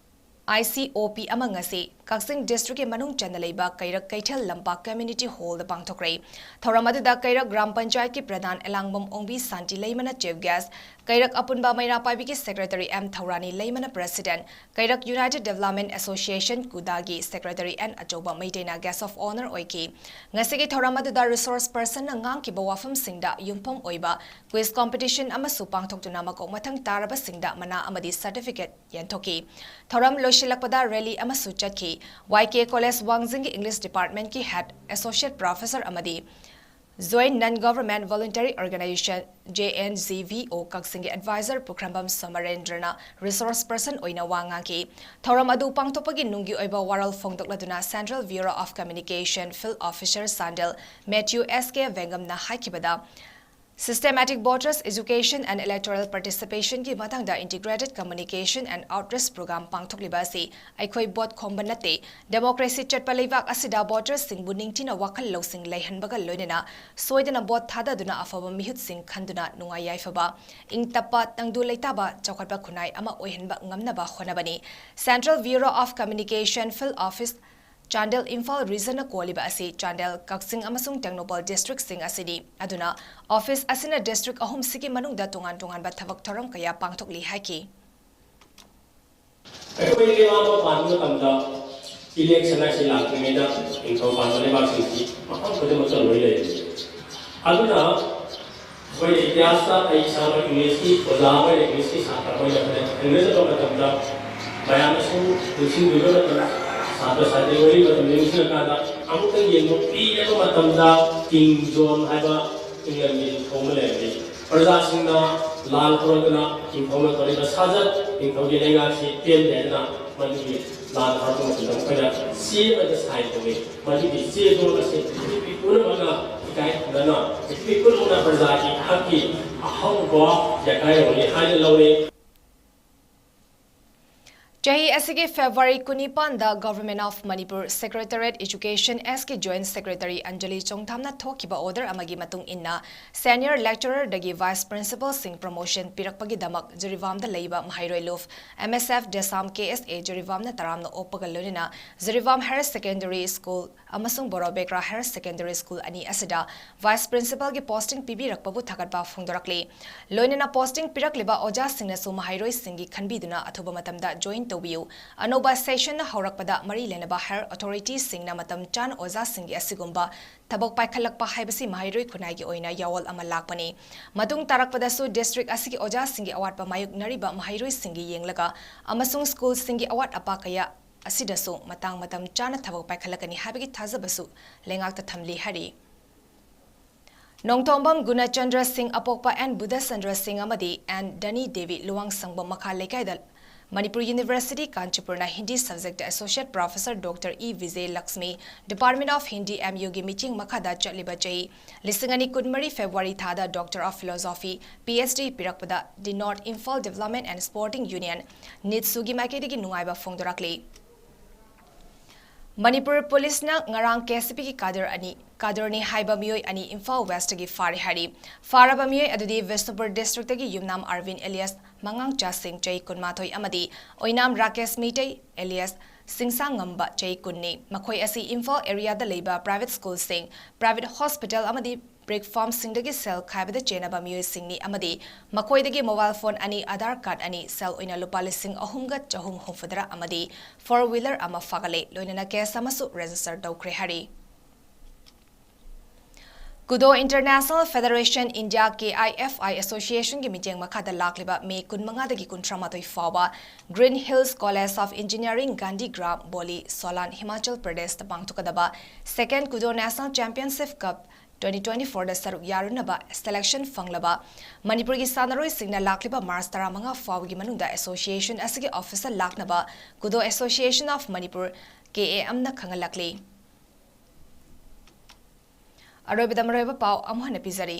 I C O P ꯑꯃ ꯉꯁꯤ ꯀꯛꯆꯤꯡ districtꯀꯤ ꯃꯅꯨꯡ ꯆꯟꯅ ꯂꯩꯕ ꯀꯩꯔꯛ ꯀꯩꯊꯦꯜ ꯂꯝꯄꯥꯛ community hallꯗ ꯄꯥꯡꯊꯣꯛꯈ꯭ꯔꯦ꯫ ꯊꯧꯔꯝ ꯑꯗꯨꯗ ꯀꯩꯔꯛ ꯒ꯭ꯔꯥꯝ ꯄꯟꯆꯥꯌꯠꯀꯤ ꯄ꯭ꯔꯙꯥꯟ ꯑꯦꯂꯥꯡꯕꯝ ꯑꯣꯡꯕꯤ ꯁꯥꯟꯇꯤ ꯂꯩꯃꯅ chief guest, ꯀꯩꯔꯛ ꯑꯄꯨꯟꯕ ꯃꯩꯔꯥ ꯄꯥꯏꯕꯤꯒꯤ secretary M ꯊꯧꯔꯥꯅꯤ ꯂꯩꯃꯅ president, ꯀꯩꯔꯛ United Development Association, ꯀꯨꯗꯥꯒꯤ secretary N ꯑꯆꯧꯕ ꯃꯩꯇꯩꯅ guest of honour ꯑꯣꯏꯈꯤ꯫ ꯉꯁꯤꯒꯤ ꯊꯧꯔꯝ ꯑꯗꯨꯗ resource personꯅ ꯉꯥꯡꯈꯤꯕ ꯋꯥꯐꯝꯁꯤꯡꯗ ꯌꯨꯝꯐꯝ ꯑꯣꯏꯕ quiz competition ꯑꯃꯁꯨ ꯄꯥꯡꯊꯣꯛꯇꯨꯅ ꯃꯀꯣꯛ ꯃꯊꯪ ꯇꯥꯔꯕꯁꯤꯡꯗ ꯃꯅꯥ ꯑꯃꯗꯤ certificate ꯌꯦꯟꯊꯣꯛꯈꯤ꯫ ꯊꯧꯔꯝ ꯂꯣꯏꯁꯤꯜꯂꯛꯄꯗ rally ꯑꯃꯁꯨ ꯆꯠꯈꯤ꯫ Y K College ꯋꯥꯡꯖꯤꯡꯒꯤ English Departmentꯀꯤ head, associate professor ꯑꯃꯗꯤ Joint Non Government Voluntary Organisation, J N G V O ꯀꯛꯆꯤꯡꯒꯤ advisor ꯄꯨꯈ꯭ꯔꯝꯕꯝ ꯁꯣꯃꯔꯦꯟꯗ꯭ꯔꯅ resource person ꯑꯣꯏꯅ ꯋꯥ ꯉꯥꯡꯈꯤ꯫ ꯊꯧꯔꯝ ꯑꯗꯨ ꯄꯥꯡꯊꯣꯛꯄꯒꯤ ꯅꯨꯡꯒꯤ ꯑꯣꯏꯕ ꯋꯥꯔꯣꯜ ꯐꯣꯡꯗꯣꯛꯂꯗꯨꯅ Central Bureau of Communication Field Officer Chandel Matthew S K ꯚꯦꯡꯒꯝꯅ ꯍꯥꯏꯈꯤꯕꯗ, Systematic Voters Education and Electoral Participationꯒꯤ ꯃꯇꯥꯡꯗ Integrated Communication and Outreach Program ꯄꯥꯡꯊꯣꯛꯂꯤꯕ ꯑꯁꯤ ꯑꯩꯈꯣꯏ ꯚꯣꯠ ꯈꯣꯝꯕ ꯅꯠꯇꯦ, democracy ꯆꯠꯄ ꯂꯩꯕꯥꯛ ꯑꯁꯤꯗ votersꯁꯤꯡꯕꯨ ꯅꯤꯡꯊꯤꯅ ꯋꯥꯈꯜ ꯂꯧꯁꯤꯡ ꯂꯩꯍꯟꯕꯒ ꯂꯣꯏꯅꯅ ꯁꯣꯏꯗꯅ ꯚꯣꯠ ꯊꯥꯗꯗꯨꯅ ꯑꯐꯕ ꯃꯤꯍꯨꯠꯁꯤꯡ ꯈꯟꯗꯨꯅ ꯅꯨꯡꯉꯥꯏ ꯌꯥꯏꯐꯕ, ꯏꯪ ꯇꯞꯄ, ꯇꯪꯗꯨ ꯂꯩꯇꯥꯕ, ꯆꯥꯎꯈꯠꯄ ꯈꯨꯟꯅꯥꯏ ꯑꯃ ꯑꯣꯏꯍꯟꯕ ꯉꯝꯅꯕ ꯍꯣꯠꯅꯕꯅꯤ꯫ Central Bureau of Communication Field Office Chandel, Imphal regionꯅ ꯀꯣꯜꯂꯤꯕ ꯑꯁꯤ ꯆꯥꯟꯗꯦꯜ, ꯀꯛꯆꯤꯡ ꯑꯃꯁꯨꯡ ꯇꯦꯡꯅꯧꯄꯜ districtꯁꯤꯡ ꯑꯁꯤꯅꯤ꯫ ꯑꯗꯨꯅ office ꯑꯁꯤꯅ district ꯑꯍꯨꯝꯁꯤꯒꯤ ꯃꯅꯨꯡꯗ ꯇꯣꯉꯥꯟ ꯇꯣꯉꯥꯟꯕ ꯊꯕꯛ ꯊꯧꯔꯝ ꯀꯌꯥ ꯄꯥꯡꯊꯣꯛꯂꯤ ꯍꯥꯏꯈꯤ꯫ ꯑꯩꯈꯣꯏ ꯂꯩꯕꯥꯛ ꯑꯃ ꯄꯥꯟꯕ ꯃꯇꯝꯗ election ꯍꯥꯏꯁꯤ ꯂꯥꯛꯇ꯭ꯔꯤꯉꯩꯗ ꯅꯤꯡꯊꯧ ꯄꯥꯟꯕ ꯂꯩꯕꯥꯛꯁꯤꯡꯁꯤ ꯃꯐꯝ ꯈꯨꯗꯤꯡꯃꯛꯇ ꯂꯣꯏ ꯂꯩꯔꯦ꯫ ꯑꯗꯨꯅ ꯑꯩꯈꯣꯏꯅ ꯏꯇꯤꯍꯥꯁꯇ ꯑꯩ ꯏꯁꯥꯃꯛ Englishꯀꯤ ꯑꯣꯖꯥ ꯑꯃ ꯑꯣꯏꯅ Englishꯀꯤ ꯁꯥꯇ꯭ꯔ ꯑꯃ ꯑꯣꯏꯅ ꯑꯩꯈꯣꯏꯅ ꯊꯦꯡꯅꯖꯕ ꯃꯇꯝꯗ ꯃꯌꯥꯝꯅꯁꯨ ꯅꯤꯡꯁꯤꯡꯕꯤꯕ ꯃꯇꯝꯗ ꯁꯥꯇ꯭ꯔ ꯁꯥꯇ꯭ꯔꯤ ꯋꯥꯔꯤ ꯃꯇꯝꯗ ꯅꯤꯡꯁꯤꯡꯉꯀꯥꯟꯗ ꯑꯃꯨꯛꯇꯪ ꯌꯦꯡꯕ ꯄꯤꯔꯕ ꯃꯇꯝꯗ King John ꯍꯥꯏꯕ Englandꯒꯤ ꯅꯤꯡꯊꯧ ꯑꯃ ꯂꯩꯔꯝꯃꯤ꯫ ꯄ꯭ꯔꯖꯥꯁꯤꯡꯅ ꯂꯥꯟ ꯍꯧꯔꯛꯇꯨꯅ ꯅꯤꯡꯊꯧꯅ ꯇꯧꯔꯤꯕ ꯁꯥꯖꯠ, ꯅꯤꯡꯊꯧꯒꯤ ꯂꯩꯉꯥꯛꯁꯤ ꯄꯦꯟꯗꯦ ꯍꯥꯏꯗꯨꯅ ꯃꯗꯨꯒꯤ ꯂꯥꯟ ꯍꯧꯔꯛꯄ ꯃꯇꯝꯗ ꯃꯈꯣꯏꯅ ꯆꯦ ꯑꯃꯗ sign ꯇꯧꯏ꯫ ꯃꯗꯨꯒꯤ ꯆꯦꯗꯨ ꯉꯁꯤ ꯄ꯭ꯔꯤꯊꯤꯕꯤ ꯄꯨꯝꯅꯃꯛꯅ ꯏꯀꯥꯏ ꯈꯨꯝꯅꯅ ꯄ꯭ꯔꯤꯊꯤꯕꯤ ꯄꯨꯝꯅꯃꯛꯅ ꯄ꯭ꯔꯖꯥꯒꯤ ꯍꯛꯀꯤ ꯑꯍꯧꯕ ꯌꯥꯀꯥꯏꯔꯣꯜꯅꯤ ꯍꯥꯏꯅ ꯂꯧꯏ꯫ ꯆꯍꯤ ꯑꯁꯤꯒꯤ February ꯀꯨꯟꯅꯤꯄꯥꯟꯗ Government of Manipur Secretariat Education Sꯀꯤ Joint Secretary Anjali ꯆꯣꯡꯊꯥꯝꯅ ꯊꯣꯛꯈꯤꯕ order ꯑꯃꯒꯤ ꯃꯇꯨꯡ ꯏꯟꯅ senior lecturerꯗꯒꯤ vice principalꯁꯤꯡ promotion ꯄꯤꯔꯛꯄꯒꯤꯗꯃꯛ ꯖꯤꯔꯤꯕꯥꯝꯗ ꯂꯩꯕ ꯃꯍꯩꯔꯣꯏ ꯂꯨꯞ M S F Desam K S A ꯖꯤꯔꯤꯕꯥꯝꯅ ꯇꯔꯥꯝꯅ ꯑꯣꯛꯄꯒ ꯂꯣꯏꯅꯅ ꯖꯤꯔꯤꯕꯥꯝ Higher Secondary School ꯑꯃꯁꯨꯡ ꯕꯣꯔꯣꯕꯦꯒ꯭ꯔꯥ Higher Secondary School ꯑꯅꯤ ꯑꯁꯤꯗ vice principalꯒꯤ posting ꯄꯤꯕꯤꯔꯛꯄꯕꯨ ꯊꯥꯒꯠꯄ ꯐꯣꯡꯗꯣꯔꯛꯂꯤ꯫ ꯂꯣꯏꯅꯅ posting ꯄꯤꯔꯛꯂꯤꯕ ꯑꯣꯖꯥꯁꯤꯡꯅꯁꯨ ꯃꯍꯩꯔꯣꯏꯁꯤꯡꯒꯤ ꯈꯟꯕꯤꯗꯨꯅ ꯑꯊꯨꯕ ꯃꯇꯝꯗ join ꯇꯧꯕꯤꯌꯨ꯫ ꯑꯅꯧꯕ session ꯍꯧꯔꯛꯄꯗ ꯃꯔꯤ ꯂꯩꯅꯕ higher authorityꯁꯤꯡꯅ ꯃꯇꯝ ꯆꯥꯅ ꯑꯣꯖꯥꯁꯤꯡꯒꯤ ꯑꯁꯤꯒꯨꯝꯕ ꯊꯕꯛ ꯄꯥꯏꯈꯠꯂꯛꯄ ꯍꯥꯏꯕꯁꯤ ꯃꯍꯩꯔꯣꯏ ꯈꯨꯟꯅꯥꯏꯒꯤ ꯑꯣꯏꯅ ꯌꯥꯑꯣꯜ ꯑꯃ ꯂꯥꯛꯄꯅꯤ꯫ ꯃꯇꯨꯡ ꯇꯥꯔꯛꯄꯗꯁꯨ district ꯑꯁꯤꯒꯤ ꯑꯣꯖꯥꯁꯤꯡꯒꯤ ꯑꯋꯥꯠꯄ ꯃꯥꯌꯣꯛꯅꯔꯤꯕ ꯃꯍꯩꯔꯣꯏꯁꯤꯡꯒꯤ ꯌꯦꯡꯂꯒ ꯑꯃꯁꯨꯡ schoolꯁꯤꯡꯒꯤ ꯑꯋꯥꯠ ꯑꯄꯥ ꯀꯌꯥ ꯑꯁꯤꯗꯁꯨ ꯃꯇꯥꯡ ꯃꯇꯝ ꯆꯥꯅ ꯊꯕꯛ ꯄꯥꯏꯈꯠꯂꯛꯀꯅꯤ ꯍꯥꯏꯕꯒꯤ ꯊꯥꯖꯕꯁꯨ ꯂꯩꯉꯥꯛꯇ ꯊꯝꯂꯤ ꯍꯥꯏꯔꯤ꯫ ꯅꯣꯡꯊꯣꯝꯕꯝ ꯒꯨꯅꯆꯟꯗ꯭ꯔ ꯁꯤꯡ, ꯑꯄꯣꯛꯄ ꯑꯦꯟ ꯕꯨꯙꯆꯟꯗ꯭ꯔ ꯁꯤꯡ ꯑꯃꯗꯤ ꯑꯦꯟ ꯙꯅꯤ ꯗꯦꯕꯤ ꯂꯨꯋꯥꯡꯁꯪꯕꯝ ꯃꯈꯥ ꯂꯩꯀꯥꯏꯗ Manipur University, Kanchipurꯅ Hindi subject Associate Professor Doctor E Vijay Lakshmi, Department of Hindi, M U ꯒꯤ ꯃꯤꯠꯌꯦꯡ ꯃꯈꯥꯗ ꯆꯠꯂꯤꯕ ꯆꯍꯤ ꯂꯤꯁꯤꯡ ꯑꯅꯤ ꯀꯨꯟꯃꯔꯤ February ꯊꯥꯗ Doctor of Philosophy, P H D ꯄꯤꯔꯛꯄꯗ The North Imphal Development and Sporting Union, NIDSU ꯒꯤ ꯃꯥꯏꯀꯩꯗꯒꯤ ꯅꯨꯡꯉꯥꯏꯕ ꯐꯣꯡꯗꯣꯔꯛꯂꯤ꯫ ꯃꯅꯤꯄꯨꯔ ꯄꯨꯂꯤꯁꯅ ꯉꯔꯥꯡ K C P ꯒꯤ cadre ꯑꯅꯤ, cadreꯅꯤ ꯍꯥꯏꯕ ꯃꯤꯑꯣꯏ ꯑꯅꯤ ꯏꯝꯐꯥꯜ Westꯇꯒꯤ ꯐꯥꯔꯦ ꯍꯥꯏꯔꯤ꯫ ꯐꯥꯔꯕ ꯃꯤꯑꯣꯏ ꯑꯗꯨꯗꯤ ꯕꯤꯁꯅꯨꯄꯨꯔ districtꯇꯒꯤ ꯌꯨꯝꯅꯥꯝ ꯑꯔꯕꯤꯟ alias ꯃꯉꯥꯡꯆꯥ ꯁꯤꯡ, ꯆꯍꯤ ꯀꯨꯟꯃꯥꯊꯣꯏ, ꯑꯃꯗꯤ ꯑꯣꯏꯅꯥꯝ ꯔꯥꯀꯦꯁ ꯃꯩꯇꯩ alias ꯁꯤꯡꯁꯥꯡꯉꯝꯕ, ꯆꯍꯤ ꯀꯨꯟꯅꯤ꯫ ꯃꯈꯣꯏ ꯑꯁꯤ ꯏꯝꯐꯥꯜ areaꯗ ꯂꯩꯕ private schoolꯁꯤꯡ, private hospital ꯑꯃꯗꯤ brick farmꯁꯤꯡꯗꯒꯤ ꯁꯦꯜ ꯈꯥꯏꯕꯗ ꯆꯦꯟꯅꯕ ꯃꯤꯑꯣꯏꯁꯤꯡꯅꯤ ꯑꯃꯗꯤ ꯃꯈꯣꯏꯗꯒꯤ mobile phone ꯑꯅꯤ, Aadhaar card ꯑꯅꯤ, ꯁꯦꯜ ꯑꯣꯏꯅ ꯂꯨꯄꯥ ꯂꯤꯁꯤꯡ ꯑꯍꯨꯝꯒ ꯆꯍꯨꯝ ꯍꯨꯝꯐꯨꯇꯔꯥ ꯑꯃꯗꯤ four wheeler ꯑꯃ ꯐꯥꯒꯠꯂꯦ꯫ ꯂꯣꯏꯅꯅ case ꯑꯃꯁꯨ register ꯇꯧꯈ꯭ꯔꯦ ꯍꯥꯏꯔꯤ꯫ Kudo International Federation India, K I F I, Associationꯒꯤ ꯃꯤꯠꯌꯦꯡ ꯃꯈꯥꯗ ꯂꯥꯛꯂꯤꯕ ꯃꯦ ꯀꯨꯟꯃꯉꯥꯗꯒꯤ ꯀꯨꯟꯊ꯭ꯔꯥꯃꯥꯊꯣꯏ ꯐꯥꯎꯕ Green Hills College of Engineering, Gandhigram, Boli, Solan, Himachal Pradeshꯇ ꯄꯥꯡꯊꯣꯛꯀꯗꯕ Second Kudo National Championship Cup twenty twenty-fourꯗ ꯁꯔꯨꯛ ꯌꯥꯔꯨꯅꯕ selection ꯐꯪꯂꯕ ꯃꯅꯤꯄꯨꯔꯒꯤ ꯁꯥꯟꯅꯔꯣꯏꯁꯤꯡꯅ ꯂꯥꯛꯂꯤꯕ March ꯇꯔꯥꯃꯉꯥ ꯐꯥꯎꯕꯒꯤ ꯃꯅꯨꯡꯗ association ꯑꯁꯤꯒꯤ officeꯇ ꯂꯥꯛꯅꯕ Kudo Association of Manipur, K A M ꯅ ꯈꯪꯍꯜꯂꯛꯂꯤ꯫ ꯑꯔꯣꯏꯕꯗ ꯃꯔꯨꯑꯣꯏꯕ ꯄꯥꯎ ꯑꯃꯨꯛ ꯍꯟꯅ ꯄꯤꯖꯔꯤ꯫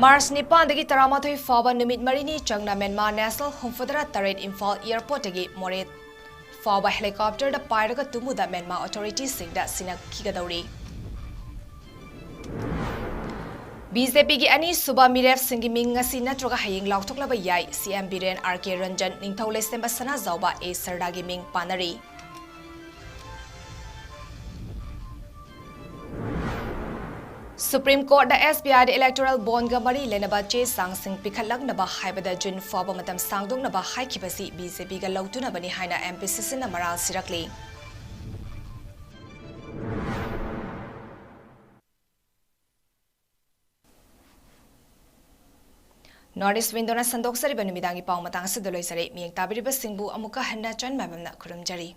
March ꯅꯤꯄꯥꯟꯗꯒꯤ ꯇꯔꯥꯃꯥꯊꯣꯏ ꯐꯥꯎꯕ ꯅꯨꯃꯤꯠ ꯃꯔꯤꯅꯤ ꯆꯪꯅ ꯃ꯭ꯌꯥꯟꯃꯥꯔ National ꯍꯨꯝꯐꯨꯇꯔꯥ ꯇꯔꯦꯠ ꯏꯝꯐꯥꯜ airportꯇꯒꯤ ꯃꯣꯔꯦ ꯐꯥꯎꯕ helicopterꯗ ꯄꯥꯏꯔꯒ ꯇꯨꯃꯨꯗ ꯃ꯭ꯌꯥꯟꯃꯥꯔ authoritiesꯁꯤꯡꯗ ꯁꯤꯟꯅꯈꯤꯒꯗꯧꯔꯤ꯫ BJPꯒꯤ ꯑꯅꯤꯁꯨꯕ ꯃꯤꯔꯦꯞꯁꯤꯡꯒꯤ ꯃꯤꯡ ꯉꯁꯤ ꯅꯠꯇ꯭ꯔꯒ ꯍꯌꯦꯡ ꯂꯥꯎꯊꯣꯛꯂꯕ ꯌꯥꯏ꯫ CM Biren, R K Ranjan, ꯅꯤꯡꯊꯧ ꯂꯩꯁꯦꯝꯕ ꯁꯅꯥꯖꯥꯎꯕ, A ꯁꯔꯗꯥꯒꯤ ꯃꯤꯡ ꯄꯥꯟꯅꯔꯤ꯫ Supreme Courtꯅ SBIꯗ electoral bondꯒ ꯃꯔꯤ ꯂꯩꯅꯕ ꯆꯦ ꯆꯥꯡꯁꯤꯡ ꯄꯤꯈꯠꯂꯛꯅꯕ ꯍꯥꯏꯕꯗ June ꯐꯥꯎꯕ ꯃꯇꯝ ꯁꯥꯡꯗꯣꯛꯅꯕ ꯍꯥꯏꯈꯤꯕꯁꯤ BJPꯒ ꯂꯧꯇꯨꯅꯕꯅꯤ ꯍꯥꯏꯅ MPCCꯅ ꯃꯔꯥꯜ ꯁꯤꯔꯛꯂꯤ꯫ North East Windowꯅ ꯁꯟꯗꯣꯛꯆꯔꯤꯕ ꯅꯨꯃꯤꯗꯥꯡꯒꯤ ꯄꯥꯎ ꯃꯇꯥꯡ ꯑꯁꯤꯗ ꯂꯣꯏꯖꯔꯦ꯫ ꯃꯤꯌꯦꯡ ꯇꯥꯕꯤꯔꯤꯕꯁꯤꯡꯕꯨ ꯑꯃꯨꯛꯀ ꯍꯟꯅ ꯆꯟ ꯃꯥꯏꯕꯝꯅ ꯈꯨꯔꯨꯝꯖꯔꯤ꯫